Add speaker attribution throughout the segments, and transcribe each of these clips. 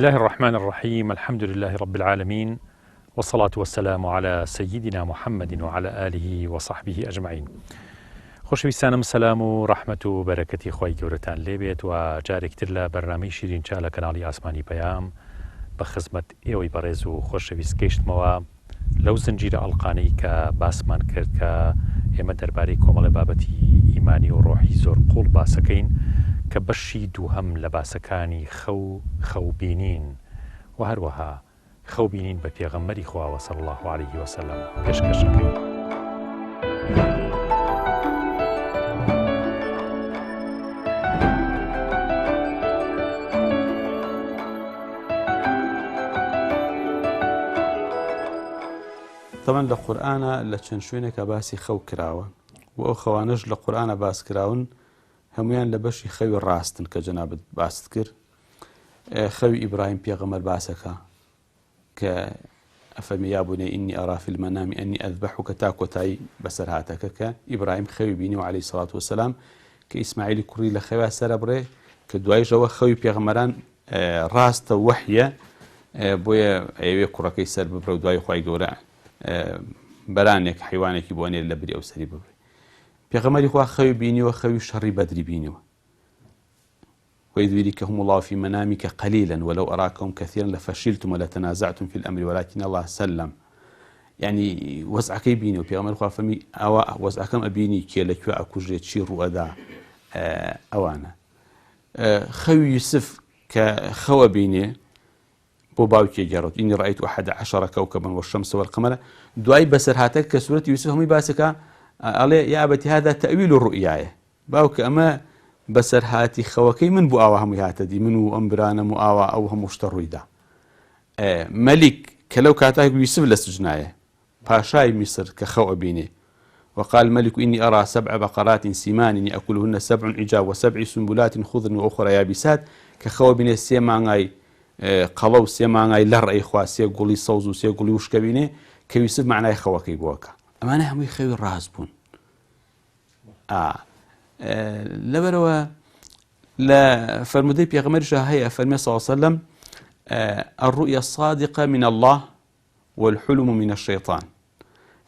Speaker 1: الله الرحمن الرحیم الحمد لله رب العالمین والصلاة والسلام على سيدنا محمد وعلى آله وصحبه أجمعين خۆشەویستانم سەلام و ڕەحمەت و بەرەکەتی خوای گەورەتان لێبێت و جارێکتر لە بەرنامەی شیرین چا لە کەناڵی ئاسمانی پەیام بە خزمەت ئێوەی بەڕێز و خۆشەویست گەیشتمەوە لەو زنجیرە ئەڵقانەی کە باسمان کرد کە ئێمە دەربارەی کۆمەڵێ بابەتی ئیمانی و ڕۆحی زۆر قوڵ باسەکەین کە بەشی دووهەم لە باسەکانی خەو خەو بینین و هەروەها خەو بینین بە پێغەمبەری خواوە صلی اللە علیه وسلم پێشکەش ئەکەین.
Speaker 2: تەبعەن لە قورئانا لە چەند شوێنێکا باسی خەو کراوە و ئەو خەوانەش لە قورئانا باس کراون هەمویان لە بەشی خەوی ڕاستن کە جەنابت باست کرد خەوی ئیبراهیم پێغەمبەر باسەکە کە ئەفەرمی یا بنی إني أرى في المنام أني أذبحك تا کۆتایی بەسەرهاتەکە کە ئیبراهیم خەوی بینی و عەلەیهی سەڵات وەسەلام کە ئیسماعیلی کوڕی لە خەوا سەرەبڕێ کە دوایشەوە خەوی پێغەمبەران ڕاستە وەحیە بۆیە ئەیەوێ کوڕەکەی سەر ببڕێ و دوای خوای گەورە بەرانێک حیوانێکی بۆ ئەنێرێ لە بری ئەو سەری ببڕێ. پێغەمبەری خوا خەوی بینیوە خەوی شەڕی بەدری بینیوە. وإذ يريكهم الله في منامك قليلا ولو أراكهم كثيرا لفشلتم ولتنازعتم في الأمر ولكن الله سلم یعنی وەزعەکەی بینی و پێغەمبەر خوا فەرمی ئەوە وەزعەکەم ئەبینی کێ لە کوێ ئەکوژرێت چی ڕوئەدا ئەوانە خەوی یوسف کە خەوە بینێ بۆ باوکی گەڕێت إني رأيت أحد عشر كوكبا والشمس والقمر دوای بەسەرهاتەکە کە سورەتی یوسف هەمووی باسەکە ئەڵێ يا أبت هذا تأويل رؤياي باوکە ئەمە بەسەرهاتی خەوەکەی من بوو ئاوا هەمووی هاتە دی من و ئەم برانەم و ئاوا ئەو هەموو شتە ڕوویدا مەلیک کە لەو کاتە یوسف لە سجنایە پاشای میسر کە خەو ئەبینێ وقال الملك إني أرى سبع بقرات سمان يأكلهن سبع عجاف وسبع سنبلات خضر وأخرى يابسات کە خەوە بینێ سێ مانگای قەڵەو سێ مانگای لەڕ ئەیخوا سێ گوڵی سەوز و سێ گوڵی وشکە بینێ کە یوسف معنای خەوەکەی بۆکە ئەمانە هەمووی خەوی ڕاست بوون ئا لەبەرەوە لە فەرمودەی پێغەمبەریشا هەیە فەرمێ صلی الله علیه وسلم الرؤيا الصادقة من الله والحلم من الشیطان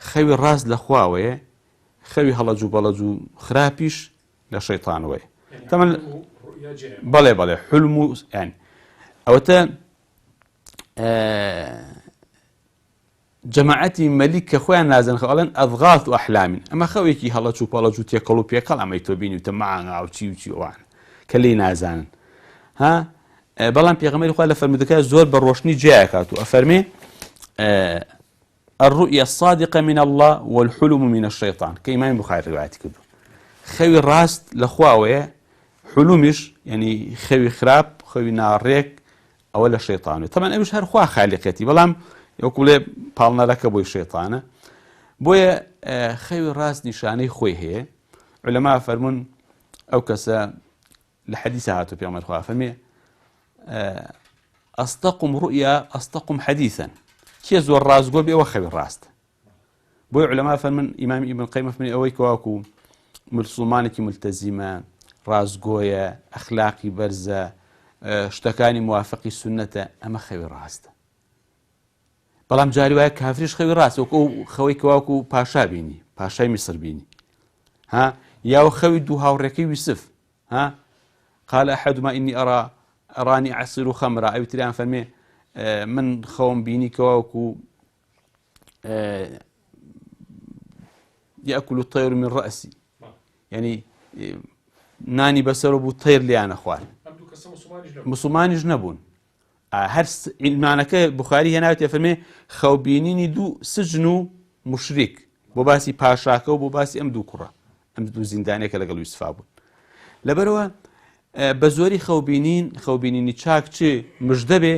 Speaker 2: خەوی ڕاست لە خواوەیە خەوی هەڵەج و بەڵەج و خراپیش لە شەیطانەوەیە تەمەن بەڵێ بەڵێ حلم و یان ئەوەتە جەماعەتی مەلیک کە خۆیان نازن خەو ئەڵێن ئەضغاث و ئەحلامین ئەمە خەوێکی هەڵەچ و پەڵەچ و تێکەڵ و پێکەڵ ئەمەی تۆ بینیوتە مانگا و چی و چی ئەوان کە لێی نازانن ها بەڵام پێغەمبەری خوا لە فەرموودەکە زۆر بە ڕۆشنی جیاکات و ئەفەرمێ الرؤيا الصادقة من الله والحلم من الشيطان کە ئیمامی بخاری ڕیوایەتی کردو خەوی ڕاست لە خواوەیە حلومیش یعنی خەوی خراپ خەوی ناڕێک ئەوە لە شەیتانە تەبعەن ئەویش هەر خوا خالیقێتی بەڵام وەکو بڵێ پاڵنەرەکە بۆی شەیتانە بۆیە خەوی ڕاست نیشانەی خۆی هەیە علەما فەرمونون ئەو کەسە لە حەدیثە هاتو پێغەمبەر خوا فەرمێ أصدقكم رؤيا أصدقكم حديثا کێ زۆر ڕاستگۆ بێ ئەوە خەوی ڕاست بۆیە عولەما فەرمن ئیمامی ئیبن قەیم فەرمی ئەوەی کەواکو مسوڵمانێکی ملتەزیمە ڕاستگۆیە ئەخلاقی بەرزە شتەکانی موافقی سوننەتە ئەمە خەوی ڕاستە بەڵام جاری وایە کافریش خەوی ڕاست وەکو ئەو خەوەی کەواکو پاشا بینی پاشای میسر بینی ها یاوە خەوی دوو هاوڕێکەی یوسف ها قال احدهما اني ارى اراني اعصر خمرا ئەوی تریان فەرمێ من خەوم بینی کەواکو یاکل الطیر من رأسی یعنی نانی بەسەر بوو تیر لیانە خوارد مسلمانیش نەبوون هەر ئیمانەکە بخاری هێناوێتێ فەرمێ خەوبینینی دوو سجن و مشریک بۆ باسی پاشاکە و بۆ باسی ئەم دوو کوڕە ئەم دوو زیندانێکە لەگەڵ یوسفا بوون لەبەرەوە بە زۆری خەوبینین خەوبینینی چاک چ مژدە بێ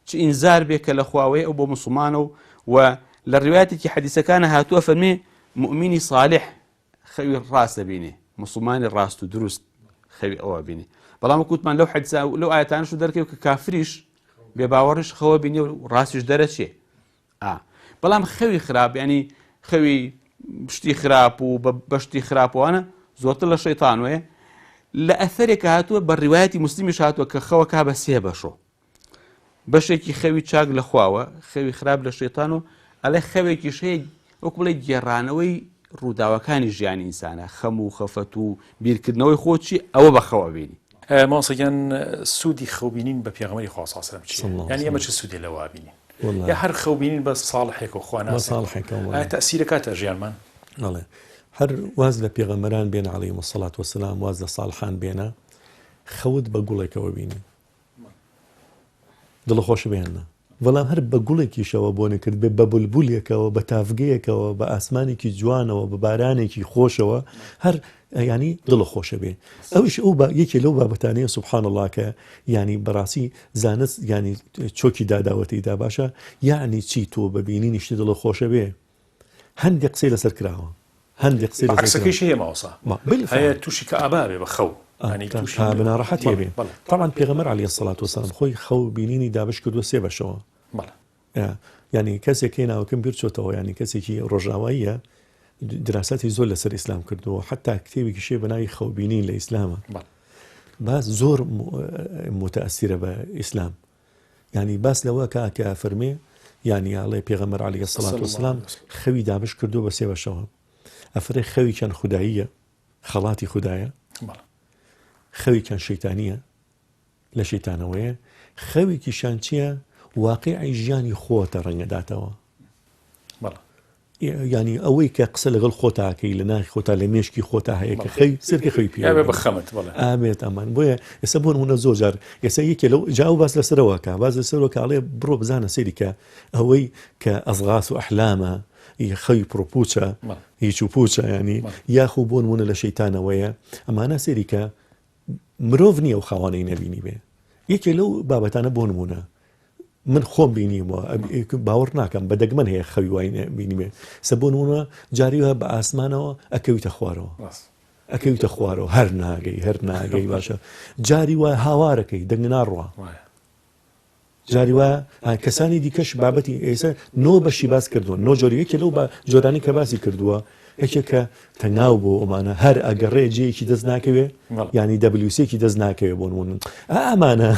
Speaker 2: چ ئینزار بێ کە لە خواوەیە ئەو بۆ موسڵمانە و و لە ڕیوایەتێکی حەدیسەکانە هاتووە فەرمێ موئمینی صالح خەوی ڕاست دەبینێ موسڵمانی ڕاست و دروست خەوی ئەوە بینێ بەڵام وەکوتمان لەو حەدیسە لەو ئاەتانش و دەرکەوت کە کافریش بێ باوەڕیش خەوە بینێ و ڕاستیش دەرەچێ ئا بەڵام خەوی خراپ ینی خەوی شتی خراپ و بە بەشتی خراپوانە زۆرتر لە شەیتانوەیە لە ئەثەرێک هاتووە بە ڕیوایەتی مسلمیش هاتووە کە خەوەکە بە سێ بەشۆ. بەشێکی خەوی چاک لە خواوە، خەوی خراپ لە شەیتان و ئەڵێ خەوێکیش هەیە وەک بڵێ گێڕانەوەی ڕووداوەکانی ژیانی ئینسانە، خەم و خەفەت و بیرکردنەوەی خۆ چی ئەوە بە خەو ئەبینی.
Speaker 1: مامۆستا گیان سوودی خەو بینین بە پێغەمبەری خوا صلی اللە علیە و سلم چیە؟ یانی ئێمە چ سوودێ لەوە ئەبینین؟ یا هەر خەو بینین بە ساڵحێک و خوا ناسێک ئایا تەئسیر ئەکاتە ژیانمان؟
Speaker 3: بەڵێ هەر واز لە پێغەمبەران بێنە علیهم الصلوة والسلام واز لە ساڵحان بێنە خەوت بە گوڵێکەوە بینی دڵە خۆشە بێ یان نا؟ بەڵام هەر بە گوڵێکیشەوە بۆنی کردبێ، بە بولبولێکەوە، بە تاڤگەیەکەوە، بە ئاسمانێکی جوانەوە، بە بارانێکی خۆشەوە، هەر یانی دڵە خۆشە بێ. ئەویش ئەو با یەکێ لەو بابەتانەیە سبحان اللە کە یانی بەڕاستی زانست یانی چۆکی داداوەتەی دا باشە یانی چی تۆ بە بینینی شتێ دڵە خۆشە بێ؟ هەندێک قسەی لەسەر کراوە هەندێک قسەی لەسەر
Speaker 1: عەکسەکەیشی هەیە مامۆستا هەیە تووشی کەئابە بێ بە خەو یانی تووشی
Speaker 3: بە ناڕەحەتی بێ تەبعەن پێغەمبەر عەلەیهی سەڵات وەسەلام خۆی خەو بینینی دابەش کردووە سێ بەشەوە یانی کەسێک هەیە ناوەکەم بیر چۆتەوە یانی کەسێکی ڕۆژاواییە دراساتی زۆر لەسەر ئیسلام کردووە حتا کتێبێکی شێ بە ناوی خەو بینین لە ئیسلامە باس زۆر متەسیرە بە ئیسلام یانی باس لەوە کا کە ئەفەرمێ یانی ئەڵێ پێغەمبەر علیە الصلوة والسلام خەوی دابش کردووە بە سێ بەشەوە ئەفرێ خەویکیان خوداییە خەڵاتی خودایە خەویکیان شەیتانیە لە شەیتانەوەیە خەوێکیشان چییە واقعی ژیانی خۆتە ڕەنگەداتەوە یانی ئەوەی کە قسە لەگەڵ خۆتا ئەکەی لە ناخی خۆتا لە مێشکی خۆتا هەیە کە خەوی سەرکە خەوی پێ
Speaker 1: ئەبێ بە خەمت بەڵێ
Speaker 3: ئامێت ئەمان بۆیە ئێستا بۆ نمونە زۆر جار ئێستا یەکێ لەو جا ئەو باس لەسەرەوە کە باس لەسەرەوە کە ئەڵێ بڕۆ بزانە سەیری کە ئەوەی کە ئەزغاس و ئەحلامە خەوی پڕوپوچە هیچ و پوچە ینی یاخو بۆ نمونە لە شەیتانەوەیە ئەمانە سەیری کە مرۆڤ نییە و خاوانەی نەبینی بێ یەکێ لەو بابەتانە بۆ نمونە من خۆم بینیمەوە باوەڕ ناکەم بە دەگمەن هەیە خەوی وای بینیمێ سە بۆ نمونە جاری وایە بە ئاسمانەوە ئەکەویتە خوارەوە ئەکەویتە خوارەوە هەر ناگەی هەر ناگەی باشە جاری وای هاوارەکەی دەنگ ناڕوا جاری وایە کەسانی دیکەش بابەتی ئێستا نۆ بەشی باس کردووە نۆ جۆری یەکێ لەو بە جۆرانی کە باسی کردووە یەکێک کە تەنگاو بۆ ئەمانە هەر ئەگەڕێ جێیەکی دەست ناکەوێ ینی دەبلیوسێکی دەست ناکەوێ بۆ نمونە ئەمانە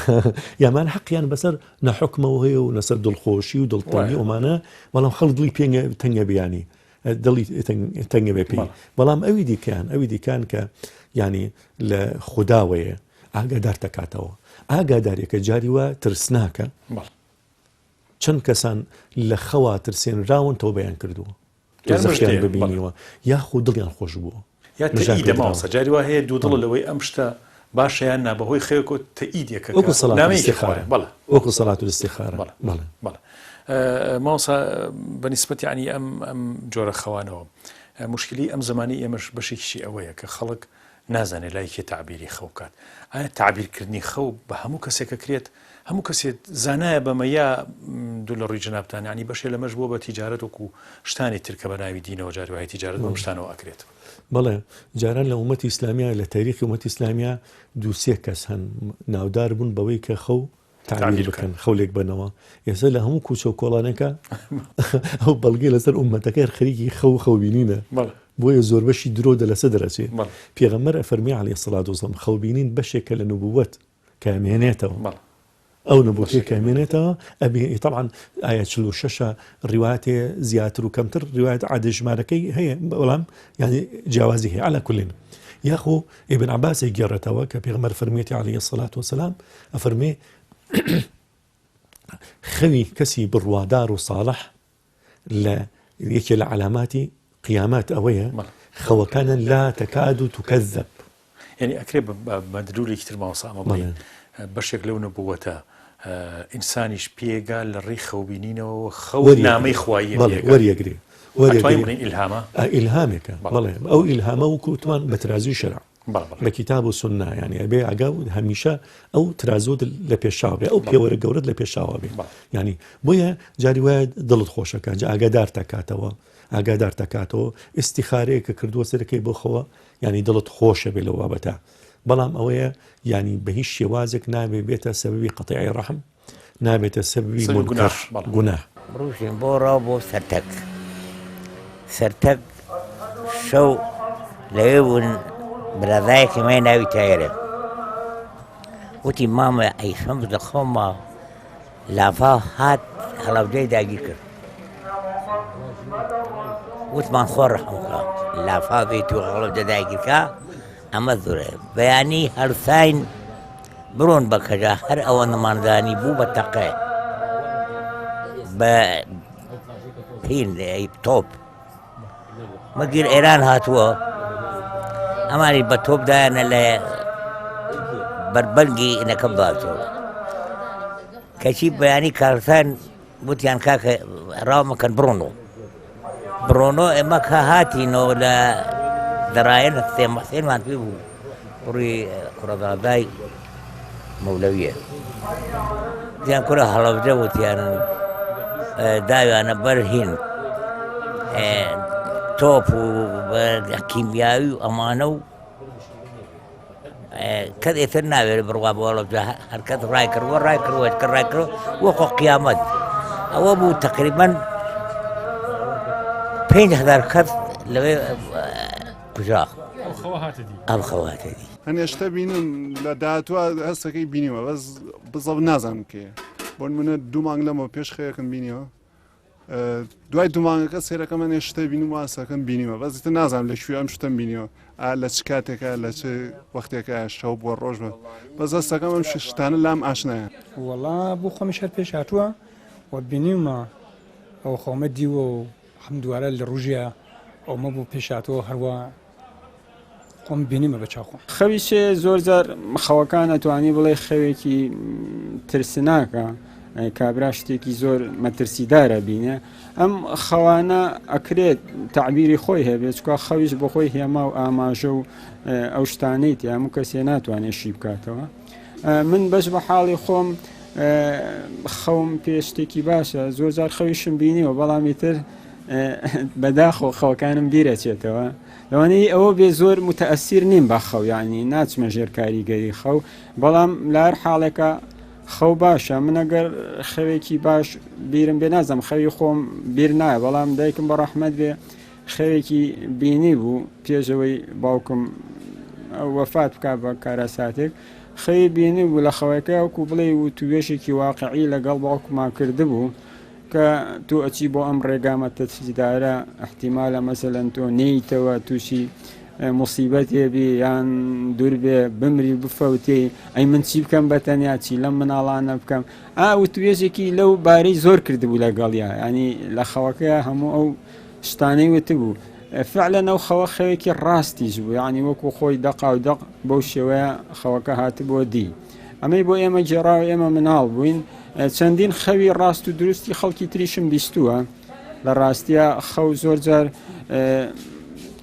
Speaker 3: یامان حەقیان بەسەر نە حکمەوە هەیە و لەسەر دڵخۆشی و دڵتەنگی ئەمانە بەڵام خەڵک دڵی پێنگە تەنگە بیانی دڵی تەنگە بێ پێی بەڵام ئەوی دیکەیان ئەوی دیکان کە ینی لە خودداوەیە ئاگادار دەکاتەوە ئاگادارێکە جاری وا ترسناکە چەند کەسان لە خەوا ترسێنراون تەوبەیان کردووە دۆزەخیان ببینیوە یاخود دڵیان خۆش بووە
Speaker 1: یا تەئیدە مامۆستا جاری وا هەیە دوودڵە لەوەی ئەم شتە باشە یان نا بەهۆی خەوێکەوە تەئیدێکە
Speaker 3: وەکو سەڵات ئیستیخارە بەڵێ وەکو سەڵات ئیستیخارە بەڵێ
Speaker 1: بەڵێ مامۆستا بە نیسبەت یعنی ئەم ئەم جۆرە خەوانەوە مشکلی ئەم زمانی ئێمەش بەشێکیشی ئەوەیە کە خەڵک نازانێت لای کێ تەعبیری خەو بکات ئایا تەعبیرکردنی خەو بە هەموو کەسێک ئەکرێت هەموو کەسێک زانایە بەمە یا دوور لە ڕووی جەنابتان یانی بەشێ لەمەش بووە بە تیجارەت وەکو شتانی تر کە بە ناوی دینەوە جاری وایە تیجارەت بەم شتانەوە ئەکرێت.
Speaker 3: بەڵێ جاران لە ئومەتی ئیسلامیا لە تاریخی ئومەتی ئیسلامیا دوو سێ کەس هەن ناودار بوون بەوەی کە خەو تەعبیر بکەن خەو لێک بەنەوە ئێستا لە هەموو کوچە و کۆڵانەکە ئەو بەڵگەی لەسەر ئومەتەکە هەر خەریکی خەو خەو بینینە بۆیە زۆربەشی درۆ دە لەسەر دەرەچێ پێغەمبەر ئەفەرمی عەلەیهی سڵات وسلام خەو بینین بەشێکە لە نبووەت کە ئەمێنێتەوە ئەو نبووتەی کە ئەمێنێتەوە ئەبێ تەبعەن ئایا 46 ڕیواتێ زیاتر و کەمتر ڕیوایەت عادە ژمارەکەی هەیە بەڵام یعنی جیاوازی هەیە عەلا کولین یاخۆ ئیبن عەباس ئەیگێڕێتەوە کە پێغەمبەر فەرموویەتی عەلەیهی سەلات وەسەلام ئەفەرموێ خەوی کەسی بڕوادار و ساڵح لە یەکێ لە عەلاماتی قیامەت ئەوەیە خەوەکانیان لا تەکاد و تکەذب
Speaker 1: یعنی ئەکرێ بە مەدلولێکی تر مامۆستا ئەمە بڵێین بەشێک لەو نبووەتە ئینسانیش پێگا لە ڕێی خەوبینینەوە خەو نامەی خواییە
Speaker 3: وەریەگرێ
Speaker 1: وەریەگرێ بڵێین ئیلهامە
Speaker 3: ئیلهامێکە بەڵێ ئەو ئیلهامە وەکو وتمان بە ترازوی شەرع بە کیتاب و سوننە یانی ئەبێ ئاگا هەمیشە ئەو ترازوت لە پێشاو بێ ئەو پێوەرە گەورەت لە پێشاوە بێ ینی بۆیە جاری وایە دڵت خۆشەکە جا ئاگادار تەکاتەوە ئاگادار تەکاتەوە ئیسیخارەیە کە کردووە سەرەکەی بۆ خەوە ینی دڵت خۆشە بێ لەو بابەتە بەڵام ئەوەیە ینی بە هیچ شێوازێک نابێ بێتە سەبەبی قەتیعی ڕەحم نابێتە سەبەبی مونکەر گوناه.
Speaker 4: ڕووشین بۆ ڕاو بۆ سەرتەک سەرتەک شەو لەوێ بوون برازایەکی مای ناوی تایرە وتی مامە ئەیخەم لە خۆما. لافاو هات هەڵەبجەی داگیر کرد. وتمان خۆ ڕەحم کا لافاو بێت و هەڵەبجە داگیر کا ئەمە زۆرە. بەیانی هەڵساین بڕۆن بە کەجا هەر ئەوەنەمانزانی بوو بە تەقێ بە هین تۆپ. مەگیر ئێران هاتووە ئەمانی بە تۆپ دایانە لە بەربەنگی ئینەکە باتەوە کەچی بەیانی کارتان وتیان کاکە ڕاو مەکەن بڕۆنەوە بڕۆنۆ ئێمە کە هاتینەوە لە دەڕایەن حسێن حسێنمان پێ بوو کوڕی کوڕەزادای مەولەویە وتیان کورە هەڵەبجە وتیان داویانە بەر هین تۆپ و کیمیاوی و ئەمانە و کەس ئێتر ناوێرێ بڕوا بۆ هەڵەبجە هەر کەس ڕای کردووە ڕای کردووە کە ڕای کردووە وەکۆ قیامەت ئەوە بوو تقریبان 5000 کەس لەوێ کوژرا ئەم خەوە هاتە دی.
Speaker 5: هەنێ شتە بینم لە داهاتوە هەستەکەی بینیوە بەس بزەب نازانم کێ بۆ نمونە دوو مانگ لەمەوە پێش خەوێکم بینیوە دوای دوو مانگەکە سێرەکەم هەنێ شتە بینیم واسەکەم بینیوە بەس ئیتر نازانم لە کوێ ئەم شتەم بینیوە ئا لە چ کاتێکە لە چ وەختێکە شەو بووە ڕۆژ بووە بەس هەستەکەم ئەم شتانە لام ئاشنایە.
Speaker 6: وەڵا بۆ خۆمیش هەر پێش هاتووە و بینیومە ئەو خەومە دیوە و هەم دوارە لە ڕوژیا ئەومە بۆ پێش هاتووە هەروا خۆم بینیمە بە چاو خۆم.
Speaker 7: خەوی چێ زۆر جار خەوەکان ئەتوانی بڵێ خەوێکی ترسناکە کابرا شتێکی زۆر مەترسیدارە بینێ ئەم خەوانە ئەکرێت تعبیری خۆی هەبێت چکە خەویش بۆ خۆی هێما و ئاماژە و ئەو شتانەی تیا هەموو کەسێ ناتوانێت شی بکاتەوە من بەش بە حاڵی خۆم خەوم پێ شتێکی باشە زۆر جار خەویشم بینیوە بەڵام ئیتر بەداخەوە خەوەکانم بیرەچێتەوە لەوانەیە ئەوە بێ زۆر متەئەسیر نیم بە خەو یعنی ناچمە ژێر کاریگەری خەو بەڵام لە هەر حاڵێکە خەو باشە من ئەگەر خەوێکی باش بیرم بێ نازم خەوی خۆم بیر نایە بەڵام دایکم بە ڕەحمەت بێ خەوێکی بینی بوو پێشەوەی باوکم وەفات بک بە کارەساتێک خەوی بینی بوو لە خەوەکە وەکو بڵێ و توێشێکی واقعی لەگەڵ باوکمان کردبوو کە تۆ ئەچی بۆ ئەم ڕێگا مەترسیدارە ئیحتیمالە مەسەلەن تۆ نێیتەوە تووشی موسیبەتێ بی یان دوور بێ بمری بفەوتێ ئەی من چی بکەم بە تەنیا چی لەم مناڵانە بکەم ئا وتوێژێکی لەو بارەی زۆر کردبوو لەگەڵیا ینی لە خەوەکەی هەموو ئەو شتانەی وتبوو فعلەن ئەو خەوە خەوێکی ڕاستیش بوو یعنی وەکو خۆی دەقا و دەق بەو شێوەیە خەوەکە هاتبووە دی ئەمەی بۆ ئێمە گێڕاوە ئێمە مناڵ بووین چەندین خەوی ڕاست و دروستی خەڵکی تریشم بیستووە لە ڕاستیە خەو زۆر جار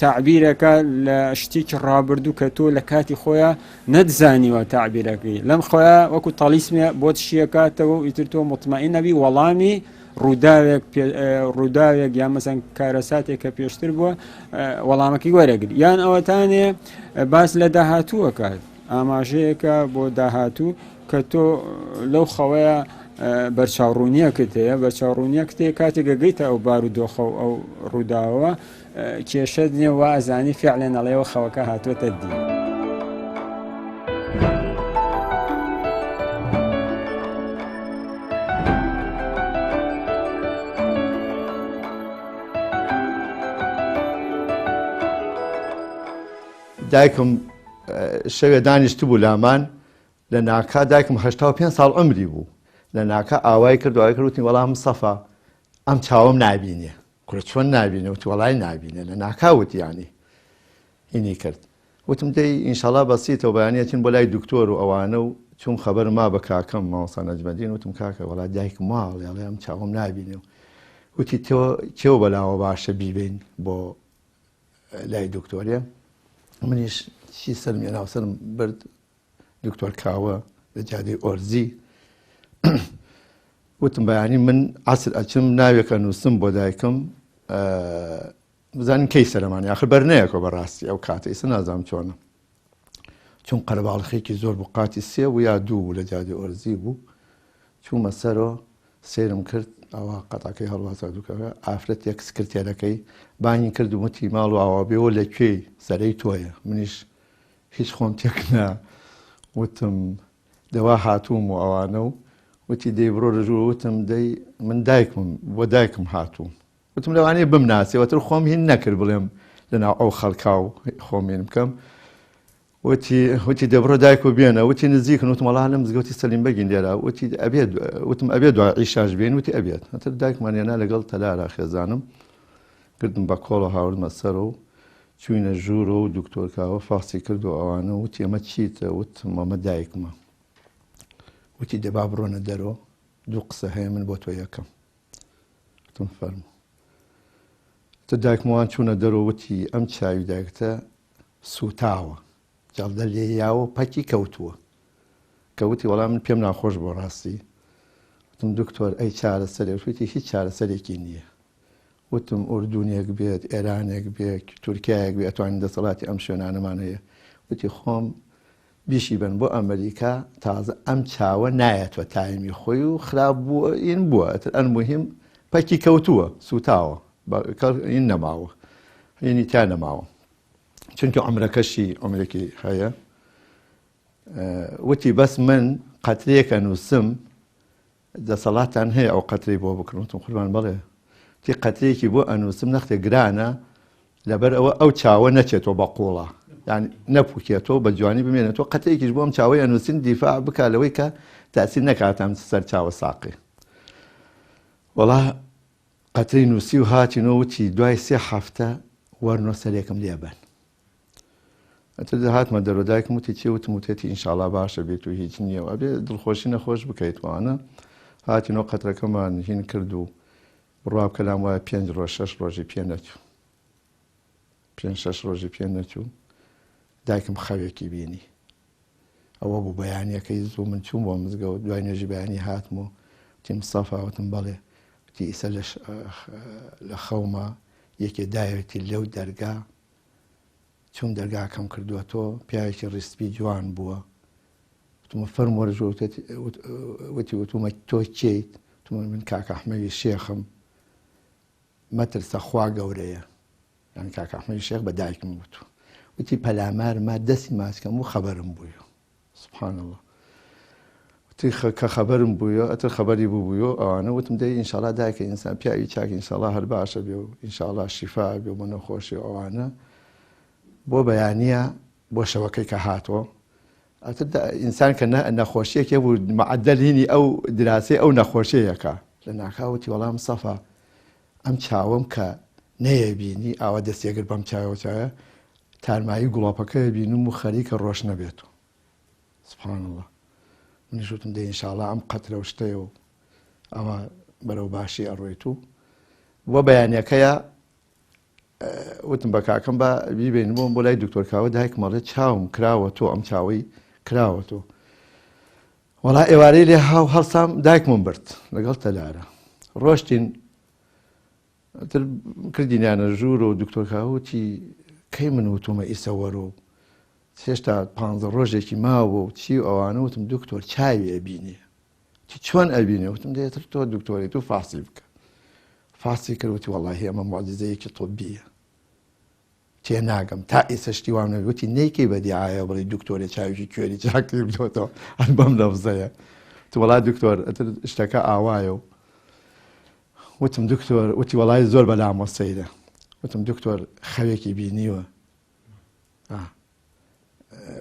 Speaker 7: تعبیرەکە لە شتێکی ڕابردوو کە تۆ لە کاتی خۆیان نەتزانیوە تعبیرەکەی لەم خۆیان وەکو تەڵیسمێ بۆت شیەکاتەوە و ئیتر تۆ مطمئن نەبی وەڵامی ڕووداوێک ڕووداوێک یان مەسەن کارەساتێک کە پێشتر بووە وەڵامەکەی وەرەگری یان ئەوەتانێ باس لە داهاتووەکات ئاماژەیەکە بۆ داهاتوو کە تۆ لەو خەوەیە بەرچاوڕوونیەکت هەیە بەرچاوڕوونیەکت هەیە کاتێک گەگەیتە ئەو بارودۆخە و ئەو ڕووداوە کێشەت نییە وا ئەزانی فعلەن ئەڵێەوە خەوەکە هاتووەتە دی.
Speaker 8: دایکم شەوێ دانیشتبوو لامان لە ناکا دایکم 85 ساڵ عمری بوو لە ناکا ئاوای کرد دوای کرد وتی وەڵا مستەفا ئەم چاوم نابینێ کورە چۆن نابینێ وتی وەڵای نابینێ لە ناکا وتی یانی هینی کرد وتم دەی ئینشاڵا بەسیتەوە بەیانی ئەچین بۆ لای دکتۆر و ئەوانە و چوم خەبەر ما بە کاکەم مامۆستا نەجمەدین وتم کاکە وەڵا دایکم وا ئەڵێ ئەڵێ ئەم چاوم نابینێ و وتی تۆ کێو بەلاوە باشە بیبەین بۆ لای دکتۆرێ منیش چی سەرم ێناو سەرم برد دکتۆر کاوە لە جادەی ئۆرزی وتم بەیانی من عسر ئەچم ناوێکە نووسم بۆ دایکم بزانین کەی سەرمانی آخر بەر نەیەکەوە بەڕاستی ئەو کاتە ئیسە نازانم چۆنە چون قەرەباڵخێکی زۆر بوو قاتی سێ بوو یا دوو بوو لە جادەی ئۆرزی بوو چوومە سەرۆ سەیرم کرد ئەوە قەتعەکەی هەڵواسا دووکەکە ئافرەتێک سکرتێرەکەی بانگی کرد و وتی ماڵ و ئاوا بێەوە لە کوێی سەرەی تۆیە منیش هیچ خۆم تێک نا وتم دەوا هاتووم و ئەوانە و وتی دەی بڕۆ لە ژوور وتم دەی من دایکمم بۆ دایکم هاتووم وتم لەوانەیە بمناسێ وەتر خۆم هین نەکرد بڵێم لەناو ئەو خەڵکا و خۆم هین بکەم وتی وتی دەبڕۆ دایک و بێنە وتی نزیکن وتم وەڵا لە مزگەوتی سەلیم بەگین لێرە وتی ئەبێت وتم ئەبێت دوای عیشاش بێن وتی ئەبێت هەتر دایکمان هێنا لەگەڵ تەلارا خێزانم کردم بە کۆڵە هاوردمە سەرەوە و چوینە ژوورەوە و دکتۆر کاوە فاسی کرد و ئەوانە وتی ئەمە چیتە وتم ئەمە دایکمە وتی دەبا بڕۆنە دەرەوە دوو قسە هەیە من بۆ تۆ یەکەم وتم فەرموو تە دایکمەوان چوونە دەرەوە وتی ئەم چاوی دایکتە سووتاوە جەڵدە لێیاوە پەکی کەوتووە کە وتی وەڵام من پێم ناخۆش بۆ ڕاستی وتم دکتۆر ئەی چارەسەرێک وتی هیچ چارەسەرێکی نییە وتم ئوردونێک بێت ئێرانێک بێت تورکایەک بێت ئەتوانین دەسەڵاتی ئەم شوێنانەمان هەیە وتی خۆم بیشی بەن بۆ ئەمریکا تازە ئەم چاوە نایەتوە تایمی خۆی و خراپ بووە ئین بووە ئەتر ئەلموهیم پەکی کەوتووە سوتاوە ئین نەماوە هینی تیا نەماوە چونکە عمرەکەشی عمرێکی هەیە وتی بەس من قەترەیەک ئەنووسم دەسەڵاتتان هەیە ئەو قەترەی بۆ بکڕن؟ وتم قوربان بەڵێ. وتی قەترەیەکی بۆ ئەنووسم نەختێ گرانە لەبەر ئەوە ئەو چاوە نەچێتەوە بە قوڵا یان نەپوکێتەوە بە جوانی بمێنێتەوە قەترەیەکیش بۆ ئەم چاوەی ئەنووسین دیفاع بکا لەوەی کە تاسیر نەکاتە ئەم سەر چاوە ساقی. وەڵا قەترەی نووسی و هاتینەوە وتی دوای سێ هەفتە وەرنۆ سەرێکم لێ بەن. ئەتر هاتمە دەرەوە دایکم وتی چی وتم وتێتی ئینشاڵا باشە بێت و هیچ نییە و ئەبێ دڵخۆشی نەخۆش بکەیت وانە هاتینەوە قەترەکەمان هین کرد و بڕوا بکە لام وایە پێنج ڕۆژ شەش ڕۆژی پێ نەچوو پێنج شەش ڕۆژی پێ نەچوو دایکم خەوێکی بینی ئەوە بوو بەیانیەکەی زوو من چووم بۆ مزگەوت دوای نوێژی بەیانی هاتم و وتی مستەفا وتم بەڵێ وتی ئیسە لە خەوما یەکێ دایەتی لەو دەرگا چووم دەرگاکەم کردووە تۆ پیاوێکی ڕیسپی جوان بووە وتمە فەرم وەرژ وتی وتومە تۆ کێیت وتمە من کاک ئەحمەدی شێخم مەترسە خوا گەورەیە یان کاک ئەحمەدی شێخ بە دایکم وتو وتی پەلامار ما دەستی ماچکەم و خەبەرم بووی سبحان اللە وتی کە خەبەرم بوویەوە ئەتر خەبەری بووبوویەوە ئەوانە وتم دەی ئینشاڵا دایکە ئینسان پیاوی چاک ئینشاڵا هەر باشە بێ و ئینشاڵا شیفا بێ بۆ نەخۆشی و ئەوانە بۆ بەیانە بۆ شەوەکەی کە هاتەوە ئەتر ئینسان کە نەخۆشیەک هەبوو معدل هینی ئەو دراسی ئەو نەخۆشیەکە لە ناکاوتی وەڵام سەفا ئەم چاوم کە نەیەبینی ئاوا دەستێگر بەم چاوە چاوە تارمایی گوڵۆپەکە بینم و خەریکە ڕۆشنە بێت و سبحان اللە منیش وتم دەی ئینشاڵا ئەم قەترە و شتەیە و ئەوە بەرەو باشی ئەڕۆیت و بۆ بەیانەکەیە وتم بە کاکەم بە بیبین بۆم بۆ لای دکتۆر کاوە دایکم ئەڵێ چاوم کراوە تۆ ئەم چاوەی کراوە تۆ وەڵا ئێوارەی لێ هاو هەڵسام دایکمم برد لەگەڵ تەلارە ڕۆشتین ئیتر کردینیانە ژوور و دکتۆر کاوە وتی کەی من وتومە ئیسە وەرە و هێشتا پ ڕۆژێکی ماوە و چی و ئەوانە وتم دکتۆر چاوی ئەبینێ وتی چۆن ئەبینێ وتم دێتر تۆ دکتۆری تو فاسی بکە فاسی کرد وتی وەڵاهی ئەمە معجزەیەکی طبیە تێناگەم تا ئێستا شتی وام نەبی وتی نەیکەی بە دیعایە بڵێ دکتۆرێ چاوێکی کوێری چاکری بدۆتەوە هەر بەم لەفزەیە تو وەڵا دکتۆر ئەتر شتەکە ئاوایە و وتم دکتۆر وتی وەڵای زۆر بەلامەوە سەیرە وتم دکتۆر خەوێکی بینیوە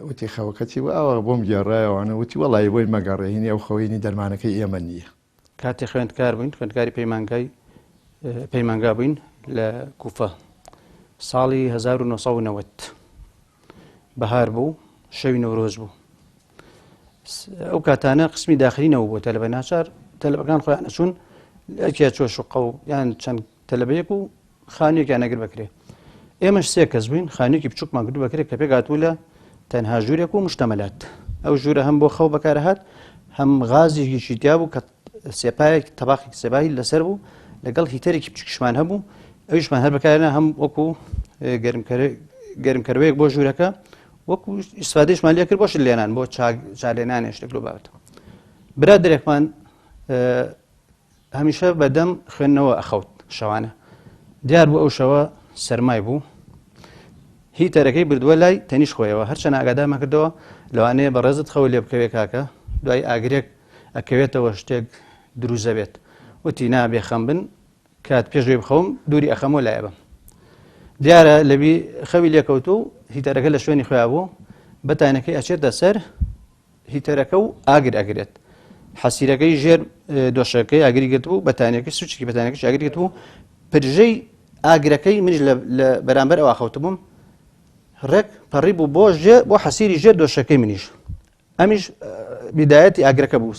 Speaker 8: وتی خەوەکە چی بوو ئەوە بۆم گێڕایەوانە وتی وەڵی بۆی مەگەڕێ هینی ئەو خەوینی دەرمانەکەی ئێمە نییە
Speaker 9: کاتێ خوێندکار بووین خوێندکاری پەیمانگای پەیمانگا بووین لە کوفە ساڵی 1990 بەهار بوو شەوی نەورۆز بوو ئەو کاتانە قسمی داخلی نەوە بۆ تەلبە ناچار تەلبەکان خۆیان ئەچوون ئەکیا چۆ شوقە و یان چەند تەلبەیەک و خانوویەکیان ئەگر بەکرێ ئێمەش سێ کەس بووین خانوویەکی بچووکمان کردو بەکرێ کە پێکهاتبوو لە تەنها ژوورێک و مشتەمەلات ئەو ژوورە هەم بۆ خەو بەکارهات هەم غازێکیشی تیا بوو کە سێپایەک تەباقی سێباهی لەسەر بوو لەگەڵ هیتەرێکی بچووکیشمان هەبوو ئەویشمان هەر بەکارێنا هەم وەکو گەرمکەرەوەیەک بۆ ژوورەکە وەکو ئیسفادەشمان لێکرد بۆ شت لێنان بۆ چالێنانێ شتێک لەو بابەتە برادەرێکمان هەمیشە بە دەم خوێندنەوە ئەخەوت شەوانە. دیار بوو ئەو شەوە سەرمای بوو. هیتەرەکەی بردووە لای تەنیش خۆیەوە. هەرچەند ئاگادارمان کردەوە لەوانەیە بەڕێزت خەو لێ بکەوێ کاکە. دوای ئاگرێک. ئەکەوێتەوە شتێک دروست ئەبێت. وتی نا بێخەم بن کات پێش وی بخەوم دووری ئەخەمەوە لای ئەبەم. دیارە لەبی خەوی لێکەوتو و هیتەرەکە لە شوێنی خۆیا بوو بەتانەکەی ئەچێتە سەر هیتەرەکە و ئاگر ئەگرێت. حەسیرەکەی ژێر دۆشەکەی ئاگری گرتبوو بەتانیەکەی سوچێکی بەتانیەکەش ئاگری گرتبوو پرژەی ئاگرەکەی منیش لە بەرامبەر ئەوە خەوتبووم ڕێک پەڕی بوو بۆ ژێر بۆ حەسیری ژێر دۆشەکەی منیش ئەمیش بیدایەتی ئاگرەکە بوو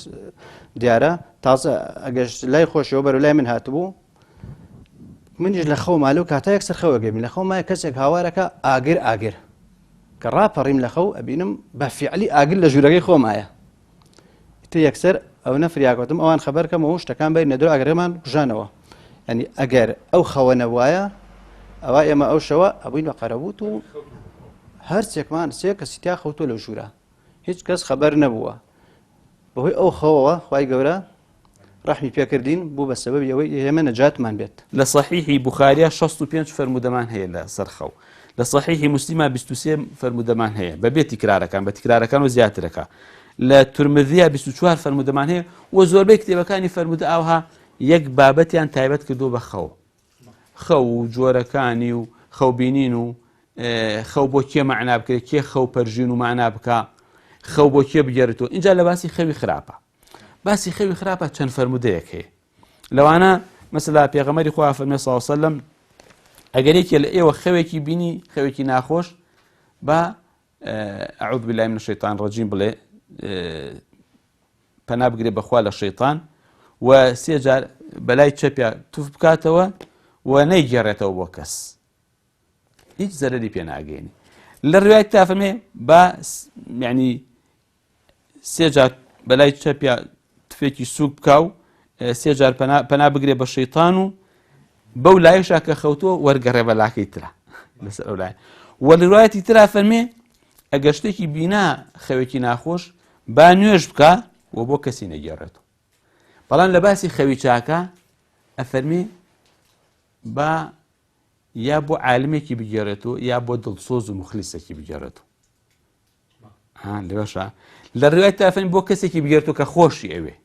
Speaker 9: دیارە تازە ئەگەش لای خۆشیەوە بەرەو لای من هاتبوو منیش لە خەو مالەو کاتا یەکسەر خەوەگەمی لە خەو مایە کەسێک هاوارەکە ئاگر ئاگر کە ڕاپەڕیم لە خەو ئەبینم بە فیعلی ئاگر لە ژوورەکەی خۆمایە ئیتر یەکسەر ئەونە فریاکەوتم ئەوان خەبەر کەمەوە و شتەکان بەرینە درۆ ئاگرەکەمان کوژانەوە یعنی ئەگەر ئەو خەوە نەبوایە ئەوە ئێمە ئەو شەوە ئەبووین بە قەرەبووت و هەرچێکمان سێ کەسی تیا خەوتۆ لە ژوورە هیچ کەس خەبەر نەبووە بەهۆی ئەو خەوەوە خوای گەورە ڕەحمی پێکردین بوو بە سەبەبی ئەوەی ئێمە نەجاتمان بێت.
Speaker 2: لە سەحیحی بوخاریا 65 فەرموودەمان هەیە لە سەر خەو لە سەحیحی موسلیما 23 فەرموودەمان هەیە بە بێ تیکرارەکان بە تیکرارەکان و زیاترەکە لە تورمذیا 24 فەرموودەمان هەیە و زۆربەی کتێبەکانی فەرموودە ئاوها یەک بابەتیان تایبەت کردو بە خەو خەو و جۆرەکانی و خەوبینین و خەو بۆ کێ مەعنا بکرێت کێ خەو پەرژین و مەعنا بکا خەو بۆ کێ بگێڕێتەوە اینجا لە باسی خەوی خراپە باسی خەوی خراپە چەند فەرمودەیەک هەیە لەوانە مەسلا پێغەمەری خوا فەرمێ صلی وسلم ئەگەر یەکێ لە ئێوە خەوێکی بینی خەوێکی ناخۆش با اعوذ بالله من الشیطان الرجیم بڵێ پەنا بگرێ بەخوا لە شەیتان و سێ جار بەلای چەپیا توف بکاتەوە و نەیگێڕێتەوە بۆ کەس هیچ زەرەری پێ ناگەێنی لە ڕوایەت تافەمێ با یعنی سێ جار بەلای چەپیا تفێکی سوک بکا و سێ جار پەنا بگرێ بە شەیتان و بەو لایشا کە خەوتووە وەرگەڕێ بە لاکەی ترە لەسەر ئەو لای وە لە ترا فەرمێ ئەگەر شتێکی بینا خەوێکی ناخۆش با نوێژ بکا و بۆ کەسی نەگێڕێتەوە بەڵام لە باسی خەوی چاکە ئەفەرمێ با یا بۆ عالمێکی بگێڕێتەوە یا بۆ دڵسۆز و مخلیسێکی بگێڕێتەوە لەوەشە لە ڕوای تافەن بۆ کەسێکی بگێرتەوە کە خۆشی ئەوێ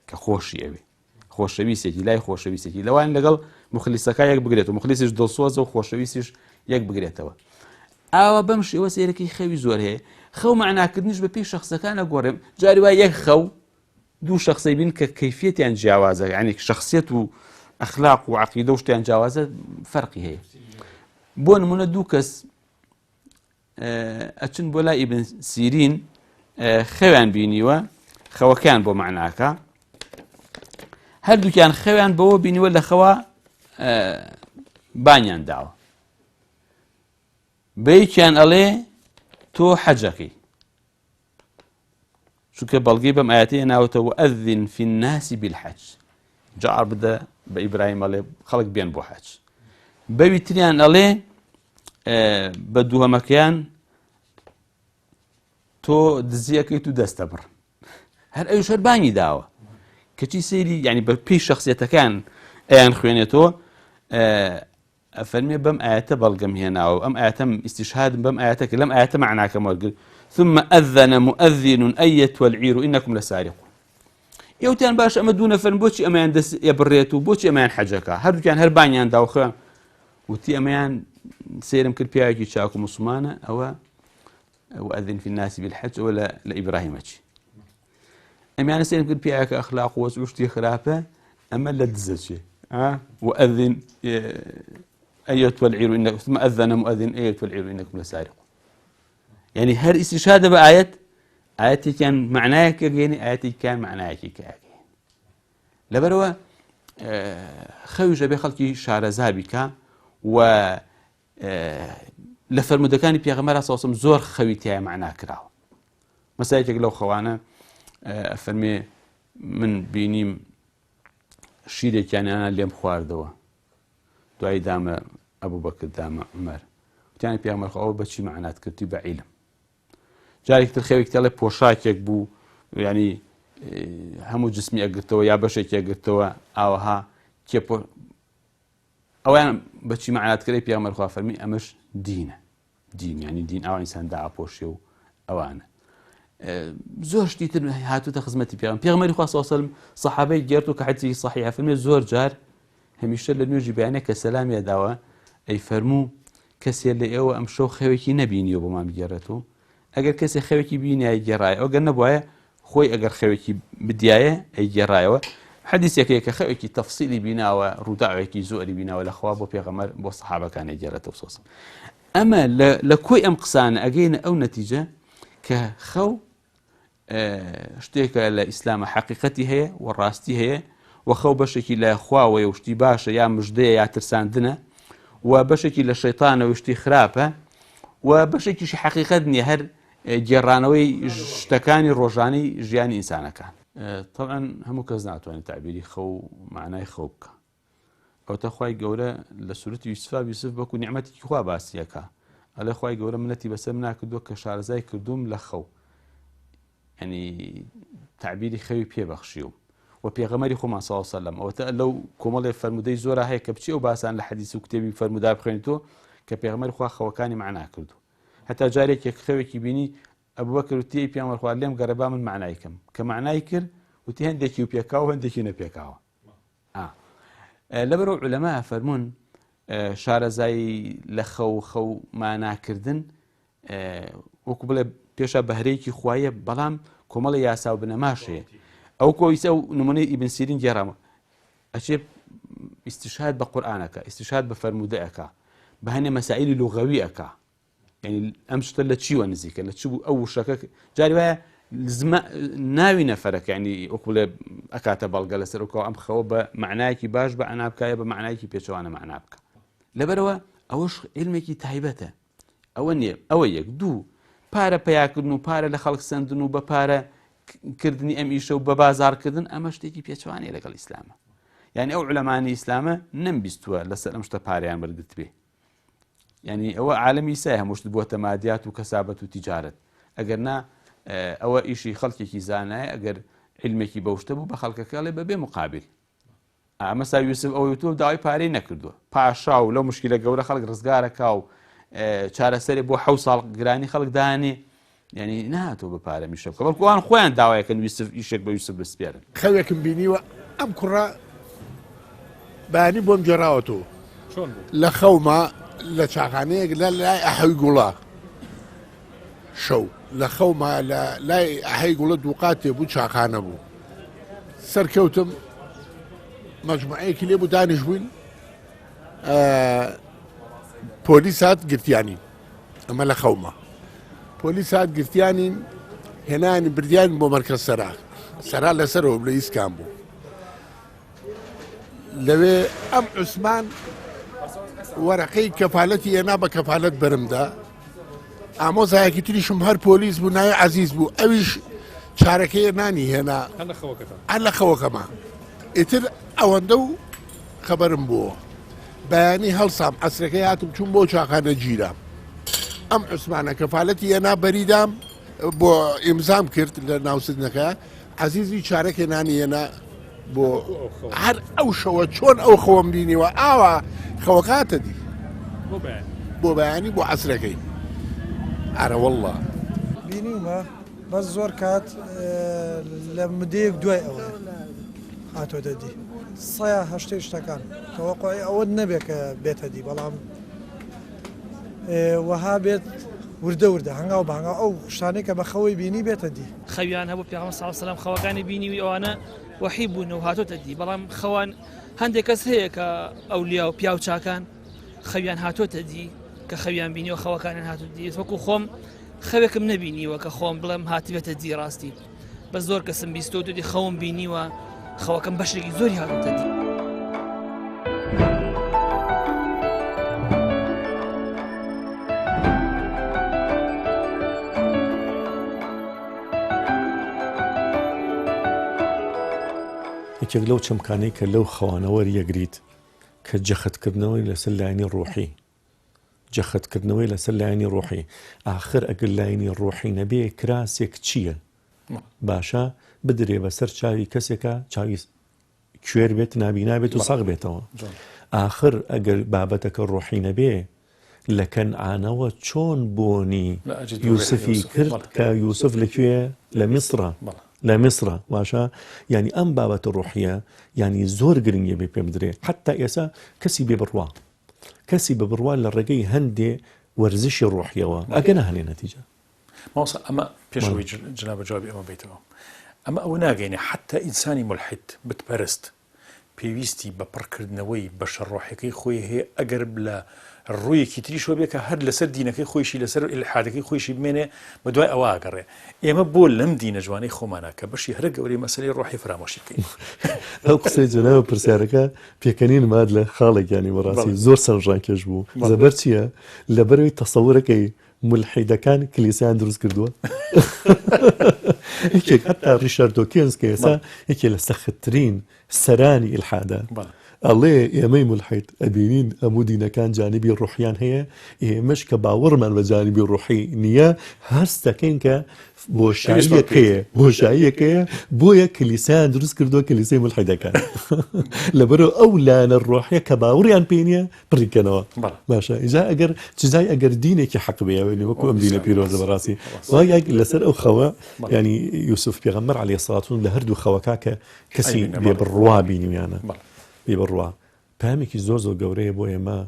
Speaker 2: کە خۆشی ئەوێ خۆشەویستێکی لای خۆشەویستێکی لەوان لەگەڵ مخلیسەکە یەک بگرێت و مخلیسیش دڵسۆزە و خۆشەویستیش یەک بگرێتەوە ئاوا بەم شێوە سێرەکی خەوی زۆر هەیە خەو معناکردنیش بە پێی شخصەکانە گۆڕێم جاری وای یەک خەو دوو شخصی بین کە کەیفیەتیان جیاوازە یعنی شخصیت و ئەخلاق و عقیدە و شتیان جیاوازە فەرقی هەیە بۆ نمونە دوو کەس ئەچن بۆ لای ئیبن سیرین خەویان بینیوە خەوەکەیان بۆ معناکە هەردووکیان خەویان بەوە بینیوە لە خەوە بانیان داوە بەیەکیان ئەڵێ تۆ حەجەکەی چونکە بەڵگەی بەم ئاەتی ناوتە وأذن في الناس بالحج جار بدە بە ئیبراهیم ئەڵێ خەڵک بێن بۆ حەج بەوی تریان ئەڵێ بە دووهەمەکەیان تۆ دزیەکەیت و دەستە بڕ هەر ئەوش هەر بانگی داوە کەچی سەیری ینی بە پێی شخصیەتەکان ئەیان خوێنێتەوە ئەفەرمێ بەم ئایەتە بەڵگەم هێناوە ئەم ئایەتەم ئیستیشهادم بەم ئایەتە کرد لەم ئایەتە مەعناکەم وەرگرت ثم أذن مؤذن أيتها العير إنكم لسارقون ئێوتیان باش ئەمە دوو نەفەرن بۆچی ئەمەیان دەست ئێبڕێت و بۆچی ئەمەیان حەجەکە هەردووکیان هەر بانیان دا و خۆیان وتی ئەمەیان سێرم کرد پیاوێکی چاک و مسلمانە ئەوە وأذن في الناس بالحج ئەوە لە ئیبراهیمە چی ئەمیانە سەیرم کرد پیاوێکە ئەخلاق و وەزع و شتی خراپە ئەمە لە دزە چێ وأذن أيتها العير إنكم ثم أذن مؤذن أيتها العير إنكم لسارقون يعني هەر ئیستشهادە بە ئاەت ئاەتێکیان معنایەک ئەگەێنی ئاەتێکیان معنایەکی کە ئەگەێن لەبەرەوە خەویش ئەبێ خەڵکی شارەزابی کە و لە فەرمودەکانی پێغەمبەر سەوسم زۆر خەوی تیا معنا کراوە مەسا یەکێک لەو خەوانە ئەفەرمێ من بینیم شیرێکیانیانە لێم خواردەوە دوایی دامە ئەبوو بەکر دامە عمەر وتیان پێغەمبەر خوا ئەوە بەچی معنات کردی بە عیلم جارێک تر خەوێک تێڵێ پۆشاکێک بوو ینی هەموو جسمی ئەگرتەوە یا بەشێکی ئەگرتەوە ئاوەها کێ ئەویان بەچی معنات کرد پێغەمبەر خوا فەرمی ئەمەش دینە دین یعنی دین ئاوا ئینسان داپۆشێ و ئەوانە. زۆر شتی تر هاتوتە خزمەتی پێغەمبەر پێغەمبەری خوا صلی الله علیه و سلم سەحابەی گێرت و کە حەدیثێکی صحیحە فەرمێ زۆر جار هەمیشە لە نوێژی بەیانە کە سەلامی داوە ئەی فەرموو کەسێ لە ئێوە ئەم شەو خەوێکی نەبینیوە بۆمان بگێڕێتەوە ئەگەر کەسێ خەوێکی بینیای گێڕایە ئەگەر نەبوایە خۆی ئەگەر خەوێکی بدیایە ئەی گێڕایەوە حەدیسێکەیە کە خەوێکی تەفسیلی بیناوە ڕووداوێکی زۆری بیناوە لەخوا بۆ پێغەمەر بۆ سەحابەکانی گێڕێتەوە سۆسم ئەمە لە کۆی ئەم قسانە ئەگەینە ئەو نەتیجە کە خەو شتێکە لە ئیسلامە حەقیقەتی هەیە و ڕاستی هەیە و خەو بەشێکی لە خواوەیە و شتی باشە یا مژدەیە یا ترساندنە و بەشێکی لە شەیتانەوە شتی خراپە و بەشێکیشی حەقیقەت نییە هەر گێڕانەوەی شتەکانی ڕۆژانەی ژیانی ئینسانەکان. طبعا هەموو کەس ناتوانێت تعبیری خەو معنای خەو بکە ئەوەتا خوای گەورە لە سورەتی یوسفا یوسف وەکو نیعمەتێکی خوا باسی ئەکا ئەڵێ خوای گەورە منەتی بەسەر منا کردووە کە شارەزای کردووم لە خەو ینی تعبیری خەوی پێبەخشیوم و پێغەمەری خۆمان صلی الله علیه وسلم ئەوەتە لەو کۆمەڵێ فەرمودەی زۆرە هەیە کە بچی ئەو باسان لە حەدیث و کتێبی فەرمودا بخوێنیتەوە کە پێغەمبەری خوا خەوەکانی معنا کردو هەتا جارێک خەوێکی بینی ئەبوبەکر وتی، ئەی پێغەمبەر خوا لێم گەڕێ با من معنای کەم کە معنای کرد وتی هەندێکی و پێکاوە هەندێکی نەپێکاوە لەبەرەوە عولەما فەرمونون شارەزایی لە خەو خەو ماناکردن وەکو بڵێ پێشە بەهرەیەکی خوایە بەڵام کۆمەڵی یاسا و بنەماشەیە ئەو کۆیسە و نمونەی ئیبن سیرین گێڕامە ئەچێ ئیستشهاد بە قورآانەکە ئیستشهاد بە فەرمودەکە بە هەنێ مەسائلی لغەوی ئەکا یعنی ئەم شتە لە چیوە نزیکە لە چ بوو ئەو وشەکە جاری وایە ناوی نەفەرەکە ینی وەکو لێ ئەکاتە بەڵگە لەسەر وکەوە ئەم خەوە بە معنایەکی باش بە ئەنا بکایە بە معنایەکی پێچەوانە معنا بکە لەبەرەوە ئەوەش علمێکی تایبەتە ئەوە نییە ئەوە یەک دوو پارە پیاکردن و پارە لە خەڵک سندن و بە پارە کردنی ئەم ئیشە و بە بازارکردن ئەمە شتێکی پێچوانەیە لەگەڵ ئیسلامە یعنی ئەو علەمانی ئیسلامە نەمبیستووە لەسەر ئەم شتە پارەیان وەرگرت بێ یعنی ئەوە عالەمی ئیسای هەموو شت بووەتە مادیات و کەسابەت و تیجارەت ئەگەر نا ئەوە ئیشی خەڵکێکی زانایە ئەگەر علمێکی بەو شتە بوو بە خەڵکەکە ئەڵێ بەبێ مقابل ئەمە سا یوسف ئەوەی وتووە داوای پارەی نەکردووە پاشا و لەو مشکلە گەورە خەڵک ڕزگارەکا و چارەسەری بۆ حەو ساڵ گرانی خەڵک دانێ یعنی نهاتوە بە پارە میشە بکە بەڵکو ئەوان خۆیان داوایەکەن یوسف ئیشێک بە یوسف بسپێرن.
Speaker 10: خەوێکم بینیوە ئەم کوڕە بەیانی بۆم گێڕاوەتەوە لە خەوما لە چاخانەیەک لە لای ئەحەوی گوڵە شەو لە خەوما لە لای ئەحەی گوڵە دووقاتێ بوو چاخانە بوو سەرکەوتم مەجموعەیەکی لێ بوو دانیش بووین پۆلیس هات گرتیانی ئەمە لە خەومە پۆلیس هات گرتیانین هێنانی بردیان بۆ مەرکەز سەرا سەرا لەسەرەوە لە ئیسکان بوو لەوێ ئەم عوسمان وەرەقەی کەفاالەتی هێنا بە کەفاالەت بەرمدا ئامۆزایەکی تریشم هەر پۆلیس بوو ناوی عزیز بوو ئەویش چارەکەی نانی هێنا هەر لە خەوەکەمە ئیتر ئەوەندە و خەبەرم بووە بەیانی هەڵسام عەسرەکەی هاتم چووم بۆ چاخانە گیرام ئەم عوسمانە کەفالەتی هێنا بەریدام بۆ ئیمزام کرد لە ناوسجنەکە عەزیزی چارەکێ نانی هێنا بۆ هەر ئەو شەوە چۆن ئەو خەوەم بینیوە ئاوا خەوەکاتە دی بۆ بەیانی بۆ عەسرەکەی ئەرە والله
Speaker 11: بینیومە بەس زۆر کات لە مدەیەک دوای ئەوەیە هاتۆتە دی سەیا هەشتەی شتەکان تەوەقعی ئەوەت نەبێت کە بێتە دی بەڵام وەها بێت وردە وردە هەنگاو بە هەنگاو ئەو شتانەی کە بە خەوەی بینی بێتە دی.
Speaker 12: خەویان هەبوو پێغەمبەر صلی اللە علیە وسلم خەوەکانی بینیوی ئەوانە وەحی بوون و هاتۆتە دی بەڵام خەوان هەندێک کەس هەیە کە ئەولیا و پیاو چاکان خەویان هاتۆتە دی کە خەویان بینیوە خەوەکانیان هاتۆتە دی وەکو خۆم خەوێکم نەبینیوە کە خۆم بڵێم هاتبێتە دی ڕاستی بە زۆر کەسم بیستۆ دی خەوم بینیوە خەوەکەم بەشێکی زۆری هاتۆتە دی.
Speaker 3: یەکێک لەو چەمکانەی کە لەو خەوانە وەریەگریت کە جەختکردنەوەی لەسەر لایەنی ڕۆحی جەختکردنەوەی لەسەر لایەنی ڕۆحی ئاخر ئەگەر لایەنی ڕۆحی نەبێ کراسێک چییە باشە بدرێ بەسەر چاوی کەسێکە چاوی کوێر بێت نابینا بێت و ساغ بێتەوە ئاخر ئەگەر بابەتەکە ڕۆحی نەبێ. لە کەنعانەوە چۆن بۆنی یوسفی کرد کە یوسف لە کوێ لە میسرە لە میسرە باشە یعنی ئەم بابەتە ڕۆحیە یعنی زۆر گرنگی بێ پێ بدرێ حتا ئێستا کەسی بێ بڕوا کەسی بە بڕوا لە ڕێگەی هەندێ وەرزشی ڕۆحیەوە ئەگەنە هەنێ نەتیجە.
Speaker 1: مامۆستا ئەمە پێشەوەی جنابە جوابی ئەمە بیتەوە ئەمە ئەوە ناگەینێ حتا ئینسانی ملحد بتپەرست پێویستی بە پڕکردنەوەی بەشە ڕۆحەکەی خۆی هەیە ئەگەر لە ڕوویەکی تریشەوە بێ کە هەر لەسەر دینەکەی خۆیشی لەسەر ئیلحادەکەی خۆیشی بمێنێ بە دوای ئەوە ئەگەڕێ ئێمە بۆ لەم دینە جوانەی خۆمانە کە بەشی هەرە گەورەی مەسەلەی ڕۆحی فرامۆشی بکەین.
Speaker 3: ئەو قسەی جەنابت پرسیارەکە پێکەنینم هات لە خاڵێک یانی بەڕاستی زۆر سەرنجڕاکێش بوو زەبەر چییە لەبەرەوەی تەسەورەکەی مولحیدەکان کلیسایان دروست کردووە یەکێک هەتا ڕیشارد دۆکینز کە ئێستا یەکێ لە سەختترین سەرانی ئیلحادە ئەڵێ ئێمەی مولحید ئەبینین هەموو دینەکان جانبی ڕۆحیان هەیە، ئێمەش کە باوەڕمان بە جانبی ڕۆحی نییە هەست دەکەین کە بۆشاییەک هەیە، بۆشاییەک هەیە، بۆیە کلیسایان دروست کردووە کلیسەی مولحیدەکان. لەبەرئەوە ئەو لایەنە ڕۆحیە کە باوەڕیان پێی نییە پڕی کەنەوە. باشە ئینجا ئەگەر چزای ئەگەر دینێکی حەق بێ وەکو ئەم دینە پیرۆزە بەڕاستی لەسەر ئەو خەوە ینی یوسف پێغەمبەر عەلەیهی سڵات لە هەردوو خەوەکە کە کەسی بێ بڕوا بینیویانە بێ بڕوا پامێکی زۆر زۆر گەورەیە بۆ ئێمە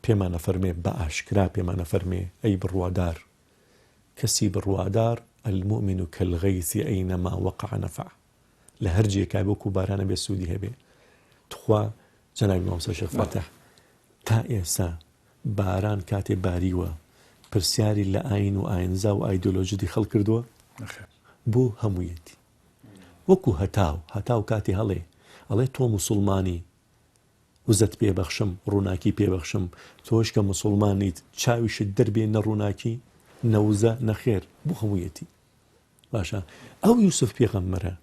Speaker 3: پێمان ئەفەرمێ بە ئاشکرا پێمان ئەفەرمێ ئەی بڕوادار کەسی بڕوادار المؤمن كالغيث أينما وقع نفع لە هەر جێکا وەکو بارانە بێ سوودی هەبێ تخوا جەنابی مامۆستا شێخ فاتح تا ئێسا باران کاتێ باریوە پرسیاری لە ئاین و ئاینزا و ئایدۆلۆژیی خەڵک کردووە بۆ هەموویەتی وەکو هەتاو، هەتاو کاتێ هەڵێ ئەڵێ تۆ موسوڵمانی وزەت پێ بەخشم ڕووناکی پێ بەخشم تۆش کە موسوڵمان نیت چاویشت دەربێ نە ڕووناکی نە وزە نە خێر بۆ هەموویەتی باشە ئەو یوسف پێغەمبەرە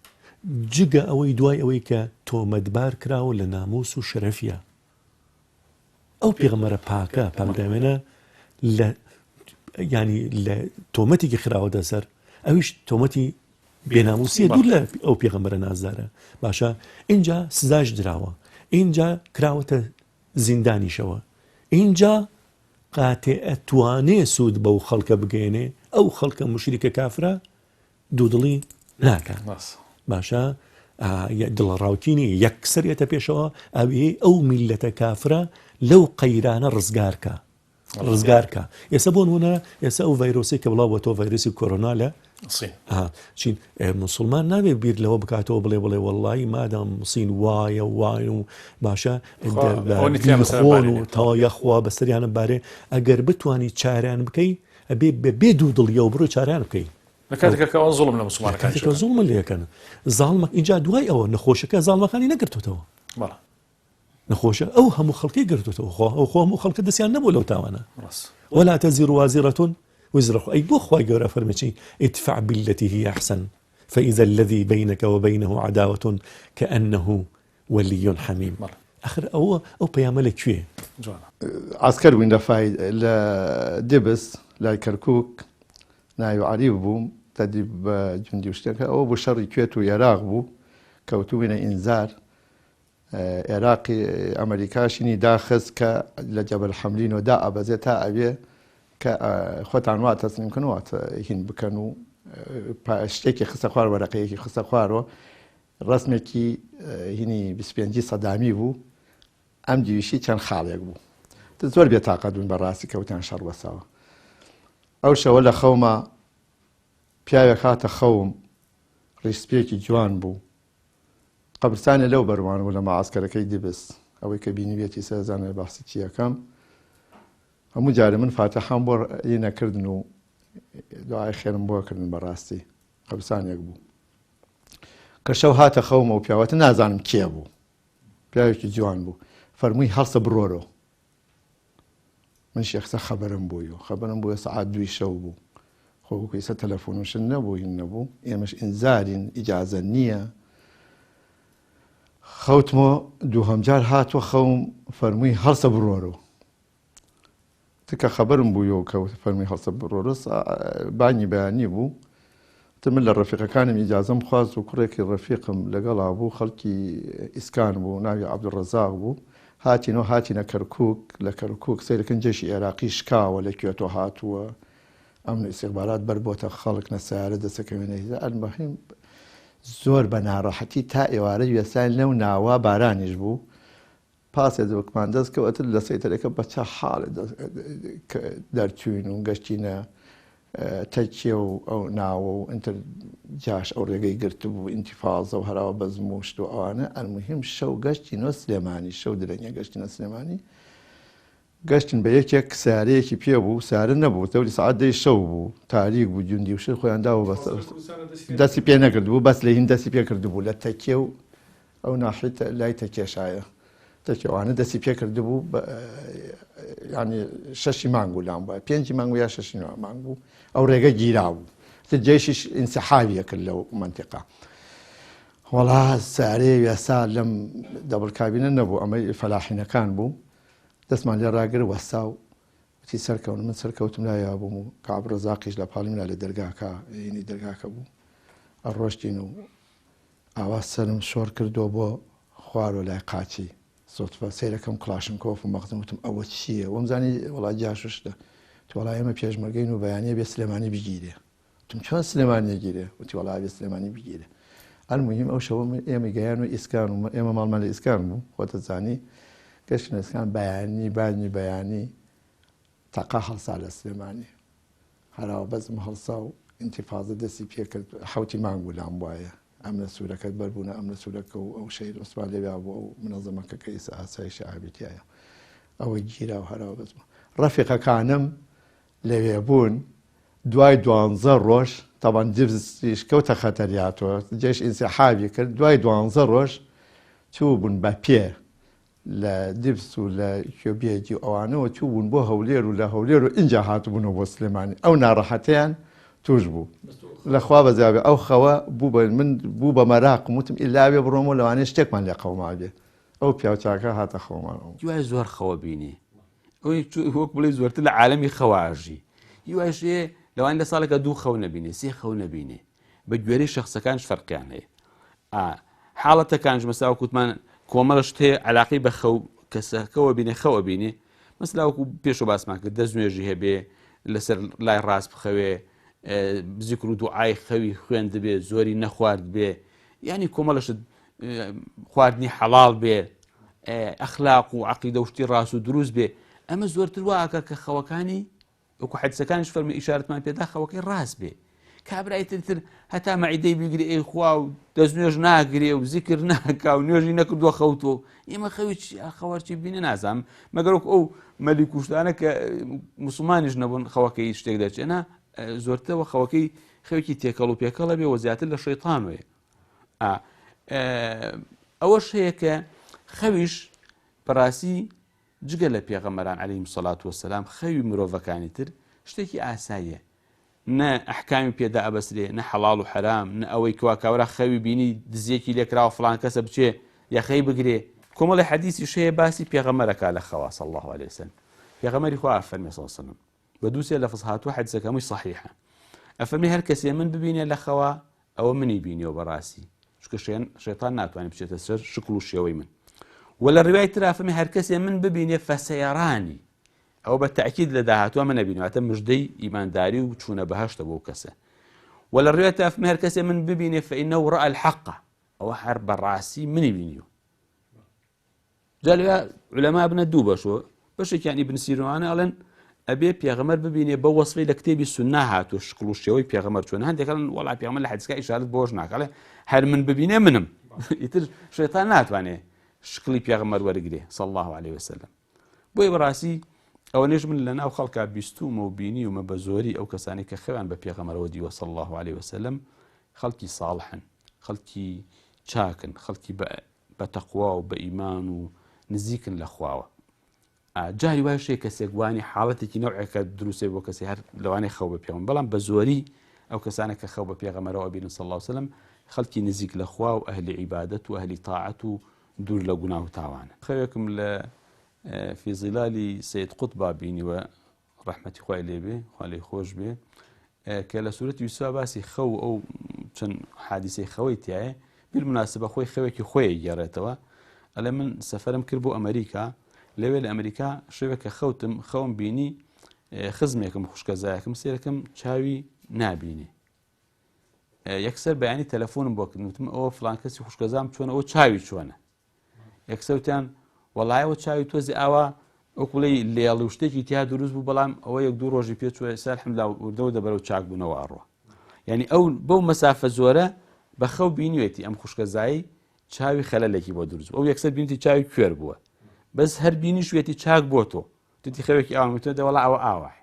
Speaker 3: جگە ئەوەی دوای ئەوەی کە تۆمەتبار کراوە لە ناموس و شەرەفیە ئەو پێغەمبەرە پاکە پاکداوێنە لە ینی لە تۆمەتێکی خراوەتە سەر ئەویش تۆمەتی بێناموسیە دوور لە ئەو پێغەمبەرە نازدارە باشە اینجا سزاش دراوە اینجا کراوەتە زیندانیشەوە اینجا قاتێ ئەتوانێ سوود بەو خەڵکە بگەێنێ ئەو خەڵکە مشریکە کافرە دوودڵی ناکا باشە دڵەڕاوکی نیە یەکسەر یەتە پێشەوە ئەوێ ئەو میلەتە کافرە لەو قەیرانە ڕزگارکە ڕزگارکە ئێستا بۆ نمونە ئێستا ئەو ڤایرۆسی کە بڵاو بۆتەوە ڤایرۆسی کۆرۆنا لە چین مسلمان نابێ بیر لەوە بکاتەوە بڵێ بڵێ وەڵی مادام سین وایە وایە و باشە خۆن و تا یاخوا بەسەریانە بارێ ئەگەر بتانی چاریان بکەی ئەبێ بێ دوو دڵیەوە بڕۆ چاریان بکەی
Speaker 1: لە کاتێکا کە ئەوان زوڵم لە موسڵمانەکان
Speaker 3: کاتێک کە زوڵم لێکەن زاڵمە ئینجا دوای ئەوە نەخۆشەکە زاڵمەکانی نەگرتوتەوە
Speaker 1: بەڵێ
Speaker 3: نەخۆشە ئەو هەموو خەڵکی گرتوتەوە خۆ ئەو خۆ هەموو خەڵکە دەستیان نەبوو لەو تاوانە ولا تزر وازرة وزر أخرى ئەی بۆ خوای گەورە فەرمی چی ادفع بالتي هي أحسن فإذا الذي بينك وبينه عداوة كأنه ولی حمیم ئەخر ئەوە ئەو پەیامە لە کوێ؟
Speaker 1: جوانە.
Speaker 8: عەسکەر بووین لە فای لە دبس لای کەرکوک ناوی عەریف بووم تەدریب بە جوندی و شتێکە ئەوە بوو شەڕی کوێت و ئێراق بوو کەوتووینە ئینزار ئێراقی ئەمریکاشینی داخست کە لە جەبل حەمرینەوە دا ئەبەزێ تا ئەوێ کە خۆتان وا تەسلیم کەن وات هین بکەن و شتێکی خستە خوار وەرەقەیەکی خستە خوارەوە ڕەسمێکی هینی 25 سەدامی بوو ئەم دیویشی چەند خاڵێک بوو زۆر بێتاقەت بوون بەڕاستی کەوتیان شەڕ بەسەوە ئەو شەوە لە خەوما پیاوێک هاتە خەوم ڕیشسپیەکی جوان بوو قەبرستانێ لەو بەروان بوو لە مەعسکەرەکەی دبس ئەوەی کە بینیویەتی سەرزانە باسی چیەکەم هەموو جارێ من فاتحام بۆ نەکردن و دوعای خێرم بۆ کردن بەڕاستی قەبرستانێک بوو کە شەو هاتە خەوم ئەو پیاوەتە نازانم کێ بوو پیاوێکی جوان بوو فەرمووی هەڵسە بڕۆرۆ من شێخسە خەبەرم بووی و خەبەرم بووە سەعات دووی شەو بوو خۆ وەکو ئێستا تەلەفۆن و شت نەبوو هین نەبوو ئێمەش ئینزارین ئیجازە نییە خەوتمۆ دووهەم جار هاتووە خەوم فەرمووی هەڵسە بڕۆرۆ تکە خەبەرم بوویەوە کە فەرمی هەڵسە بڕۆرۆ بانگی بەیانی بوو تر من لە ڕەفیقەکانم ئیجازەم خواست و کوڕێکی ڕەفیقم لەگەڵا بوو خەڵکی ئیسکان بوو ناوی عەبدولڕەزاق بوو. هاتینەوە هاتینە کەرکوک لە کەرکوک سەیرەکەن جەیشی ئێراقی شکاوە لە کوێتۆ هاتووە ئەمن و ئیستیخبارات بەر بۆتە خەڵک نە سەیارە دەسەکەوێ نە هیچ ئەلموهیم زۆر بە ناڕەحەتی تا ئێوارە وێستاین لەو ناوە بارانیش بوو پاسێ دەوکمان دەست کەوت ئەتر لە سەیتەرەکە بە چە حاڵێ دەرچوین و گەشتینە تەکیە و ئەو ناوە و ئینتر جاش ئەو ڕێگەی گرتبوو ئینتیفازە و هەراوە بەزم و شت و ئەوانە ئەلموهیم شەو گەشتینەوە سلێمانی شەو درەنگە گەشتینە سلێمانی گەشتین بە یەکێک سیارەیەکی پێ بوو سیارە نەبوو دەوری سەعات دەی شەو بوو تاریک بوو جوندی و شت خۆیان داوە بەس دەستی پێ نەکردبوو بەس لە هین دەستی پێ کردبوو لە تەکیە و ئەو ناحیە لای تەکێشایە تەکێوانە دەستی پێ کردبوو ینی شەشی مانگ و لام بووە پێنجی مانگ و یا شەشی مانگ بوو ئەو ڕێگە گیرا بوو جێشیش ئینسحابیە کرد لەو منتیقا وەڵا سارێ وێسا لەم دەبڵ کابینە نەبوو ئەمەی فەلاحینەکان بوو دەستمان لێ ڕاگر وەستا و وتی سەرکەون من سەرکەوتم لایا بووم و کعب ڕزاقیش لە پاڵی منە لە دەرگاکە ینی دەرگاکە بوو ئەڕۆشتین و ئاوا سەرم شۆڕ کردووە بۆ خوارەوە لای قاچی سوتفە سەیرەکەم کڵاشنکۆف و مەخزن وتم ئەوە چییە وەم زانی وڵا جاش و شتە وتی وەڵا ئێمە پێشمەرگەین و بەیانیە بێ سلێمانی بگیرێ وتم چۆن سلێمانی گیرێ وتی وەڵا بێ سلێمانی بگیرێ المهم ئەو شەوە من ئێمە گەیان و ئیسکان و ئێمە ماڵمان لە ئیسکان بوو خۆتە زانی گەشتن ئیسکان بەیانی بانی بەیانی تەقە هەڵسا لە سلێمانی هەراوە بەزم هەڵسا و ئینتیفازە دەستی پێکرد حەوتی مانگ بوو لام وایە ئەمنە سوورەکەت بەربوونە ئەمنە سوورەکە و ئەو شەهید عوسمان لەویا بوو ئەو منەزەمەکە کە ئیستا ئاسایشی عامی تیایە ئەوە گیرا و هەراوە بەزم ڕەفیقەکانم لەوێ بوون دوای دوانزە ڕۆژ تەبعەن جبسیش کەوتە خەتەریاتەوە جێش ئینسحابی کرد دوای دوانزە ڕۆژ چوو بوون بە پێ لە دیبس و لە کیۆبیەکی و ئەوانەوە چووبوون بۆ هەولێر و لە هەولێر و ئینجا هاتبوونەوە بۆ سلێمانی ئەو ناڕەحەتیان توش بوو لەخوا بەزیابێ ئەو خەوە بوو بە من بوو بە مەراقم وتم ئیلا بێ بڕۆمەوە لەوانەیە شتێکمان لێ قەومابێ ئەو پیاوچاکە هاتە خەومانەوە.
Speaker 2: هیوای زۆر خەوە بینێ ئەوەی وەک بڵێ زۆرتر لە عالەمی خەوە ئەژی هیوایش هەیە لەوان لە ساڵێکە دوو خەو نەبینێ سێ خەو نەبینێ بە گوێرەی شخصەکانش فەرقیان هەیە حاڵەتەکانش مەسا وەکو وتمان کۆمەڵە شت هەیە علاقەی بە خەو کەسەکەوە بینێ خەوە بینێ مەسلا وەکو پێشۆ باسمان کرد دەست نوێژی هەبێ لەسەر لای ڕاست بخەوێ زیکر و دوعای خەوی خوێند بێ زۆری نەخوارد بێ یعنی کۆمەڵە شت خواردنی حەڵاڵ بێ ئەخلاق و عقیدە و شتی ڕاست و دروست بێ ئەمە زۆرتر واکە کە خەوەکانی وەکو حەدیسەکانیش فەرمی ئیشارەتمان پێدا خەوەکەی ڕاست بێ کابرای تر تر هەتا مەعیدەی بیگری ئەی خوا و دەست نوێژ ناگرێ و زیکر ناکا و نوێژی نەکردووە خەوتووە ئێمە خەوی خەوەرچی بینە نازانم مەگەر وەکو ئەو مەلی کوشتانە کە مسلمانیش نەبوون خەوەکەی شتێک دەچێ نا زۆرترەوە خەوەکەی خەوێکی تێکەڵ و پێکەڵە بێ و زیاتر لە شەیتانوێ ئەوەش هەیە کە خەویش بەڕاستی جگە لە پێغەمبەران علیهم الصلوة والسلام خەوی مرۆڤەکانی تر شتێکی ئاساییە نە ئەحکامی پێدا ئەبەسرێ نە حەڵاڵ و حەرام نە ئەوەی کوا کاورا خەوی بینی دزیەکی لێکراوە فڵان کەسە بچێ یەخەی بگرێ کۆمەڵی حەدیسیش هەیە باسی پێغەمبەرەکە لە خەوا صلی الله علیه وسلم پێغەمبەری خوا ئەفەرمێ صلی الله علیه وسلم بە دوو سێ لەفز هاتووە حەدیسەکە هەمووی صحیحە ئەفەرمێ هەر کەسێ من ببینێ لە خەوا ئەوە منی بینیوە بەڕاستی چونکە شێن شەیتان ناتوانێت بچێتە سەر شکڵ و شێوەی من و لە ڕوای ترا فەرمی هەر کەسێ من ببینێ فەسەیەڕانی ئەوە بە تاکید لە داهاتوە من نەبینواتە مژدەی ئیمانداری و چوونە بەهشتە بۆ کەسە و لە ڕوای ترا فەرمی هەر کەسێ من ببینێ فإنه رأى الحق ئەوە هەر بەڕاستی منی بینیوە جا لەوێ عولەما بنە دوو بەشۆ بەشێکیان ئیبن سیرۆانە ئەڵێن ئەبێ پێغەمەر ببینێ بە وەصفی لە کتێبی سوننا هاتووە شکڵ و شێوەی پێغەمەر چۆن هەندێک ئەڵێن وەڵا پێغەمبەر لە حەدیسەکە ئیشارەت بۆش ناکەڵێ هەر من ببینێ منم ئیتر شەیتان ناتوانێ شکڵی پێغەمبەر وەرگێ صلی الله عليه وسلم بۆیە بەڕاستی ئەوەنێش من لە ناو خەڵکا بیستومە و بینیومە بە زۆری ئەو کەسانی کە خەویان بە پێغەمەرەوە دیوە صلی الله عليه وسلم خەڵکی ساڵحن خەڵکی چاکن خەڵکی بە بە تەقوا و بە ئیمان و نزیکن لە خواوە. جاری وایش هەیە کەسێک وانی حاڵەتێکی نەوعێکە دروستێ بۆ کەسی هەر لەوانەیە خەو بە پێغەمبەر بەڵام بە زۆری ئەو کەسانە کە خەو بە پێغەمبەرەوە ئەبینن صلی الله علیه وسلم خەڵکی نزیک لە خوا و ئەهلی عیبادەت و ئەهلی تاعەت و دوور لە گوناه و تاوانە. خەوێکم لە فی ظلالی سید قوتبا بینیوە ڕەحمەتی خوای لێ بێ خوا لێی خۆش بێ کە لە سورەتی یوسفا باسی خەو ئەو چەند حادیسەی خەوەی تایە بالمناسبە خۆی خەوێکی خۆی گێڕێتەوە. ئەڵێ من سەفەرم کرد بۆ ئەمریکا لەوێ لە ئەمریکا شەوێک کە خەوتم خەوم بینی خزمێکم خوشکەزایەکم سێرەکەم چاوی نابینێ یەکسەر بەیانی تەلەفۆنم بۆ کردن وتم ئەوە فلان کەسی خوشکەزام چۆنە ئەو چاوی چۆنە یەکسەر وتیان وەڵایەوە چاوی تۆزی ئاوا ئەو کوڵی لێڵ و شتێکی تیا دروست بوو بەڵام ئەوە یەک دوو ڕۆژی پێ چوە ئێستا الحمدلله وردەوە دەبەرەو چاک بوونەوە ئەڕۆ یعنی ئەو بەو مەسافە زۆرە بە خەو بینیوێتی ئەم خوشکەزایی چاوی خەلەلێکی بۆ دروست بوو ئەو یەکسەر بینیتی چاوی کوێر بووە بەس هەر بینیشوێتی چاک بۆ تۆ توتی خەوێکی ئاوام وتە دەوەڵا ئەوە ئاوایە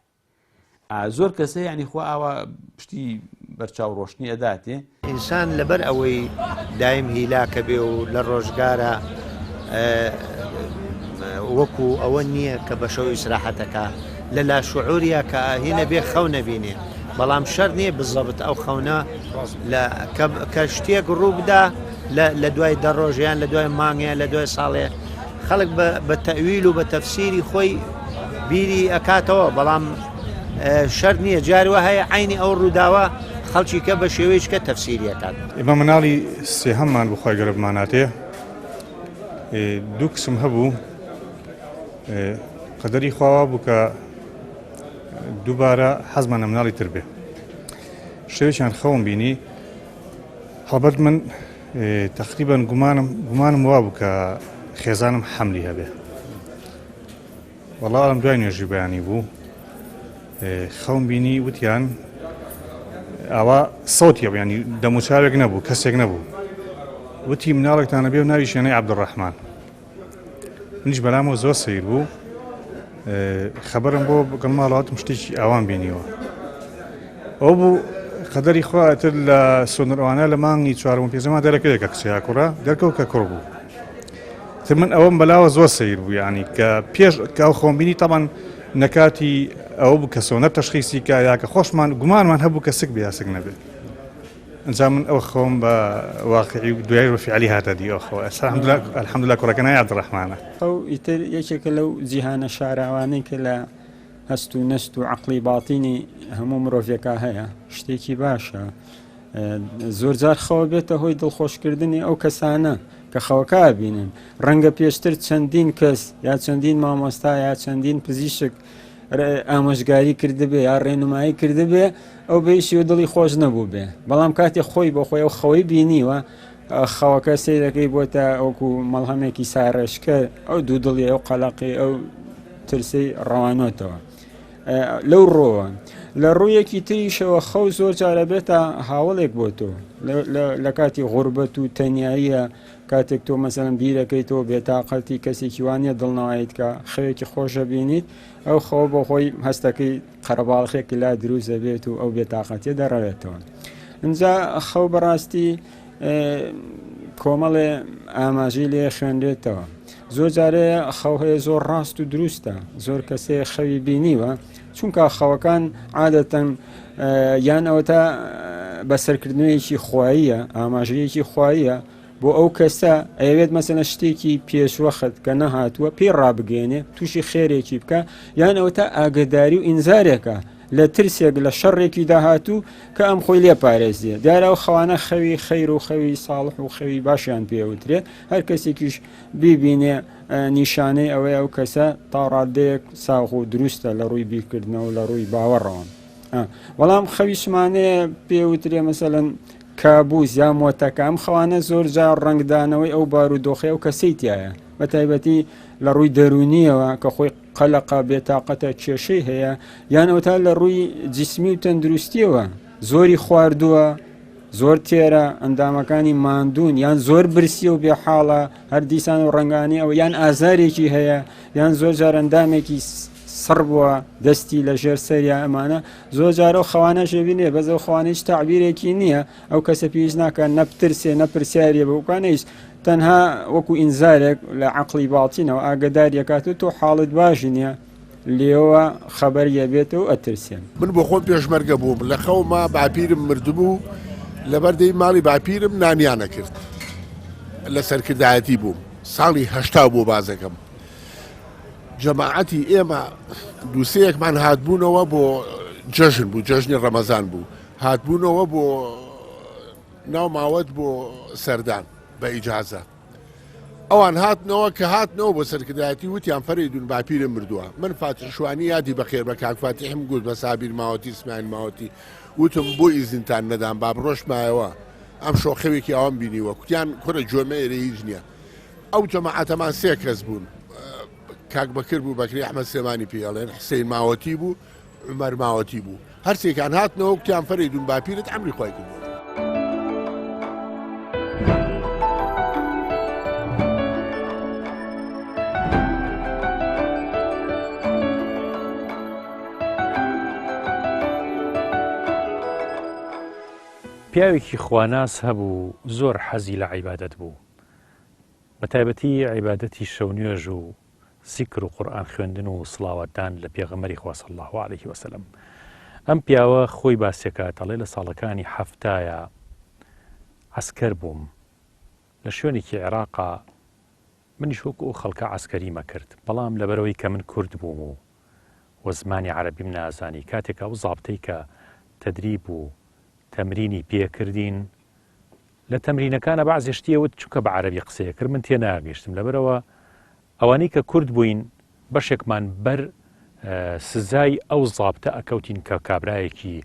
Speaker 2: زۆر کەسە یعنی خوا ئاوا پشتی بەرچاو ڕۆشنی ئەداتێ.
Speaker 13: ئینسان لەبەر ئەوەی دایم هیلاکە بێ و لە ڕۆژگارا وەکو ئەوە نییە کە بە شەو ئیسراحەتەکە لە لاشعوریا کە هینە بێ خەو نەبینێ بەڵام شەر نییە بزەبت ئەو خەونە لە کە شتێک ڕوو بدا لە دوای دە ڕۆژیان لە دوای مانگیان لە دوای ساڵێ خەڵک بە تەویل و بە تەفسیری خۆی بیری ئەکاتەوە بەڵام شەرت نییە جاروە هەیە عینی ئەو ڕووداوە خەڵکی کە بە شێوەیەکە تەفسیری ئەکات.
Speaker 14: ئێمە مناڵی سێهەممان بوو خوای گەورە بماناتێ دوو کچم هەبوو قەدەری خوا وا بوو کە دووبارە حەزمان لە مناڵی تر بێ شەوێکیان خەوم بینی هەڵبەت من تەقریبەن گومانم گومانم وابوو کە خێزانم حەملی هەبێ وەڵا ئەم دوای نوێژی بەیانی بوو خەوم بینی وتیان ئاوا سەوتی هەبوو ینی دەموچاوێک نەبوو کەسێک نەبوو وتی مناڵێکتانە بێ و ناوی شێنەی عەبدولڕەحمان منیش بەلامەوە زۆر سەیر بوو خەبەرم بۆ بگەڵ ماڵاتم شتێکی ئاوان بینیوە ئەو بوو قەدەری خوا تر لە سۆنەر ئەوانە لە مانگی چوارەم پێنجەما دەرەکەوێت کە کچە یا کوڕە دەرکەوت کە کوڕ بوو تر من ئەوەم بەلاوە زۆر سەیر بوو یعنی کە پێش کە ئەو خۆم بینی تەبان نەکاتی ئەوە بوو کە سۆنەر تەشخیسی کە یا کە خۆشمان گومانمان هەبوو کە سک بێ یا سک نەبێت ئەنجا من ئەو خەوم بە واقعی و دوای بە فعلی هاتە دی ئەو خەوە ئێستا الحمدلله کوڕەکە ناوی عەبدولڕەحمانە.
Speaker 7: ئەو ئیتر یەکێکە لەو جیهانە شاراوانەی کە لە هەست و نەست و عەقڵی باتینی هەموو مرۆڤێکا هەیە شتێکی باشە زۆرجار خەوە بێتە هۆی دڵخۆشکردنی ئەو کەسانە کە خەوەکە بینن ڕەنگە پێشتر چەندین کەس یا چەندین مامۆستا یا چەندین پزیشک ئامۆژگاری کردبێ یا ڕێنمایی کردبێ ئەو بەیشی و دڵی خۆش نەبوو بێ بەڵام کاتێ خۆی بۆ خۆی ئەو خەوەی بینیوە خەوەکە سیرەکەی بۆتە ئەوکو مەڵهەمێکی ساڕێژکە ئەو دوو دڵی ئەو قەلەقی ئەو ترسی ڕەوانۆتەوە لەو ڕۆوە لە ڕوویەکی تریشەوە خەو زۆر جارە بێتە هاوڵێک بۆ تۆ لە کاتی غوربەت و تەنیاییە کاتێک تۆ مەسەلەن بیرەکەیتەوە بێتاقەتی کەسێکی وانە دڵنەوایت کە خەوێکی خۆشە بینیت ئەو خەوە بۆ خۆی هەستەکەی قەرەباڵخێکی لا دروست دەبێت و ئەو بێتاقەتیە دەڕەوێتەوە ئینجا خەو بەڕاستی کۆمەڵێ ئاماژەی لێ خوێنرێتەوە زۆر جارێ خەو هەیە زۆر ڕاست و دروستە زۆر کەسێ خەوی بینیوە چونکە خەوەکان عادەتەن یان ئەوەتا بەسەرکردنەوەیەکی خواییە ئاماژەیەکی خواییە بۆ ئەو کەسە ئەیەوێت مەسەلەن شتێکی پێشوەخت کە نەهاتووە پێی ڕابگەێنێ تووشی خێرێکی بکە یان ئەوەتا ئاگداری و ئینزارێکە لە ترسێک لە شەڕێکی داهاتوو کە ئەم خۆی لێ پارێزیە دیارە ئەو خەوانە خەوی خەیر و خەوی ساڵح و خەوی باشیان پێوترێ هەر کەسێکیش بیبینێ نیشانەی ئەوەیە ئەو کەسە تا ڕادەیەک ساغ و دروستە لە ڕووی بیرکردنەوە لە ڕووی باوەڕەوە بەڵام خەوی شمانەیە پێوترێ مەسەلەن کابوس یا مۆتەکە ئەم خەوانە زۆر جار ڕەنگدانەوەی ئەو بارودۆخەی ئەو کەسەی تایە بە تایبەتی لە ڕووی دەرونیەوە کە خۆی قەلەقە بێتاقەتە کێشەی هەیە یان ئەوتا لە ڕووی جیسمی و تەندروستیەوە زۆری خواردووە زۆر تێرە ئەندامەکانی ماندوون یان زۆر برسیە و بێحاڵە هەر دیسان و ڕەنگانی ئەو یان ئازارێکی هەیە یان زۆر جار ئەندامێکی سڕ بووە دەستی لە ژێر سەریا ئەمانە زۆر جار ئەو خەوانە ژێبینێ بەس ئەو خەوانە هیچ تەعبیرێکی نییە ئەو کەسە پێویست ناکات نە بترسێ نە پرسیاریە بە بکانەیش تەنها وەکو ئینزارێک لە عەقڵی باڵتینەوە ئاگداریەکات و تۆ حاڵت باش نییە لێوە خەبەر یەبێتەوە ئەترسێن.
Speaker 10: من بۆ خۆم پێشمەرگە بووم لە خەوما باپیرم مردبوو لەبەر دەی ماڵی باپیرم نانیان ئەکرد لە سەرکردایەتی بووم ساڵی 80 بۆ بازەکەم جەماعەتی ئێمە دووسەیەکمان هاتبوونەوە بۆ جەژن بوو جەژنی ڕەمەزان بوو هاتبوونەوە بۆ ناو ماوەت بۆ سەردان بە ئیجازە. ئەوان هاتنەوە کە هاتنەوە بۆ سەرکردایەتی وتیان فەرەیدون باپیرم مردووە من فاتیح شوانی یادی بەخێر بە کاک فاتیحم گوت بە سابیر ماوەتی سمایل ماوەتی وتم بۆ ئیزنتان نەدام با بڕۆشمایەوە ئەم شۆ خەوێکی ئەوم بینیوە کوتیان کورە گوێمە ئێرە هیچ نییە ئەو جەماعەتەمان سێ کەس بوون کاک بەکر بوو بەکری ئەحمەد سلێمانی پێی ئەڵێن حسین ماوەتی بوو عومەر ماوەتی بوو هەرسێکیان هاتنەوە کوتیان فەرەیدون باپیرت ئەمری خوای کردووە.
Speaker 1: پیاوێکی خواناس هەبوو زۆر حەزی لە عیبادەت بوو بە تایبەتی عیبادەتی شەونوێژ و زیکر و قورئان خوێندن و سڵاواتدان لە پێغەمبەری خوا صلی اللە علیه وسلم. ئەم پیاوە خۆی باسیەکات ئەڵێ لە ساڵەکانی حەفتایا عەسکەر بووم لە شوێنێکی عێراقا منیش وەکو ئەو خەڵکە عەسکەریمە کرد بەڵام لەبەرەوەی کە من کورد بووم و و زمانی عەرەبیم نازانی کاتێک ئەو زابتەی کە تەدریب و تەمرینی پێکردین لە تەمرینەکانا بەعزێ شتی ئەوت چونکە بە عەرەبی قسەی ئەکرد من تێناگەیشتم لەبەرئەوە ئەوانەی کە کورد بووین بەشێکمان بەر سزای ئەو زابتە ئەکەوتین کە کابرایەکی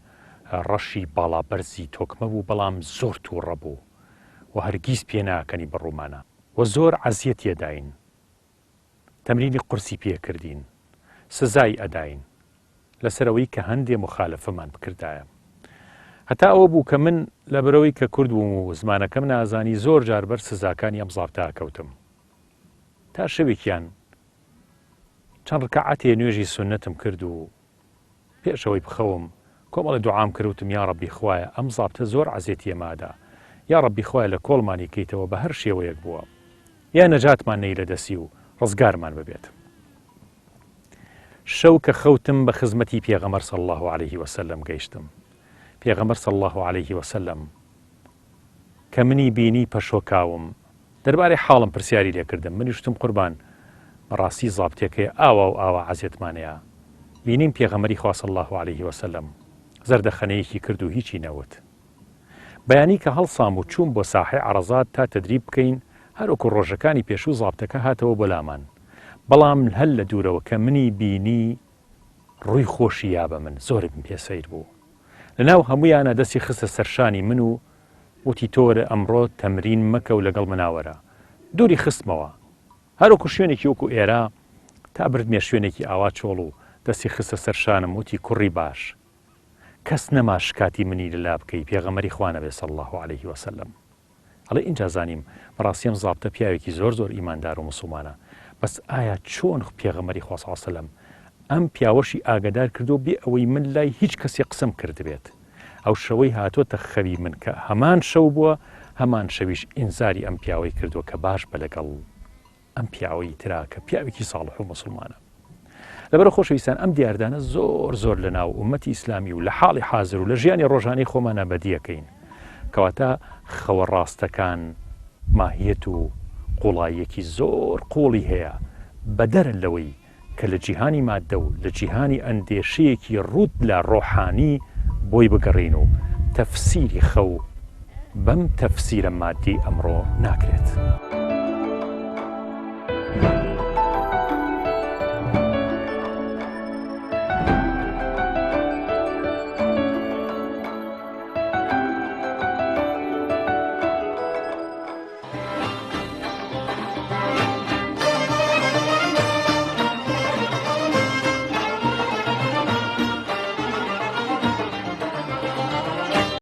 Speaker 1: ڕەشی باڵا بەرزی تۆکمە بوو بەڵام زۆر تووڕە بوو و هەرگیز پێ ناکەنی بە ڕوومانە و زۆر عەزیەتی ئەداین تەمرینی قورسی پێ کردین سزای ئەداین لەسەر ئەوەی کە هەندێ موخالەفەمان بکردایە. هەتا ئەوە بوو کە من لەبەرئەوەی کە کورد بووم و زمانەکەم نازانی زۆر جار بەر سزاکانی ئەم زابتە ئەکەوتم. تا شەوێکیان چەند ڕکەعەتێ نوێژی سوننەتم کرد و پێش ئەوەی بخەوم کۆمەڵێ دوعام کرد وتم یاڕەبی خوایە ئەم زابتە زۆر عەزێتی ئێمە ئەدا یاڕەبی خوایە لە کۆڵمانی کەیتەوە بە هەر شێوەیەک بووە یا نەجاتمان نەی لە دەسی و ڕزگارمان ببێت. شەو کە خەوتم بە خزمەتی پێغەمبەر صلی اللە علیه وسلم گەیشتم، پێغەمبەر صلی اللە علیه وسلم کە منی بینی پەشۆکاوم، دەربارەی حاڵم پرسیاری لێ کردم، منیش وتم قوربان بەڕاستی زابتێک هەیە ئاوا و ئاوا عەزێتمانەیە، بینیم پێغەمبەری خوا صلی اللە علیه وسلم زەردەخەنەیەکی کرد و هیچی نەوت. بەیانی کە هەڵسام و چووم بۆ ساحەی عەڕەزات تا تەدریب بکەین، هەر وەکو ڕۆژەکانی پێشوو زابتەکە هاتەوە بۆ لامان، بەڵام هەر لە دوورەوە کە منی بینی ڕووی خۆشی یا بە من، زۆرم پێ سەیر بوو. لە ناو هەموویانا دەستی خستە سەر شانی من و وتی تۆ وەرە ئەمڕۆ تەمرین مەکە و لەگەڵ منا وەرە. دووری خستمەوە. هەر وەکو شوێنێکی وەکو ئێرە تا بردمیە شوێنێکی ئاوا چۆڵ و دەستی خستە سەر شانم وتی کوڕی باش کەس نەما شکاتی منی لەلا بکەی پێغەمبەری خوا نەبێ صلی اللە علیه وسلم ئەڵێ ئینجا زانیم بەڕاستی ئەم زابتە پیاوێکی زۆر زۆر ئیماندار و موسڵمانە بەس ئایا چۆن پێغەمبەری خوا صلی اللە علیه وسلم ئەم پیاوەشی ئاگەدار کردو بێ ئەوەی من لای هیچ کەسێ قسەم کردبێت ئەو شەوەی هاتۆتە خەوی من کە هەمان شەو بووە هەمان شەویش ئینزاری ئەم پیاوەی کردووە کە باش بە لەگەڵ ئەم پیاوەی ترا کە پیاوێکی ساڵح و موسڵمانە. لەبەرە خۆشەویستان ئەم دیاردانە زۆر زۆر لە ناو ئومەتی ئیسلامی و لە حاڵی حازر و لە ژیانی ڕۆژانەی خۆمانە بەدیەکەین کەواتە خەوە ڕاستەکان ماهیەت و قوڵاییەکی زۆر قوڵی هەیە بەدەرن لەوەی کە لە جیهانی ماددە و لە جیهانی ئەندێشەیەکی ڕووت لە ڕۆحانی بۆی بگەڕێین و تەفسیری خەو بەم تەفسیرە مادیەی ئەمڕۆ ناکرێت.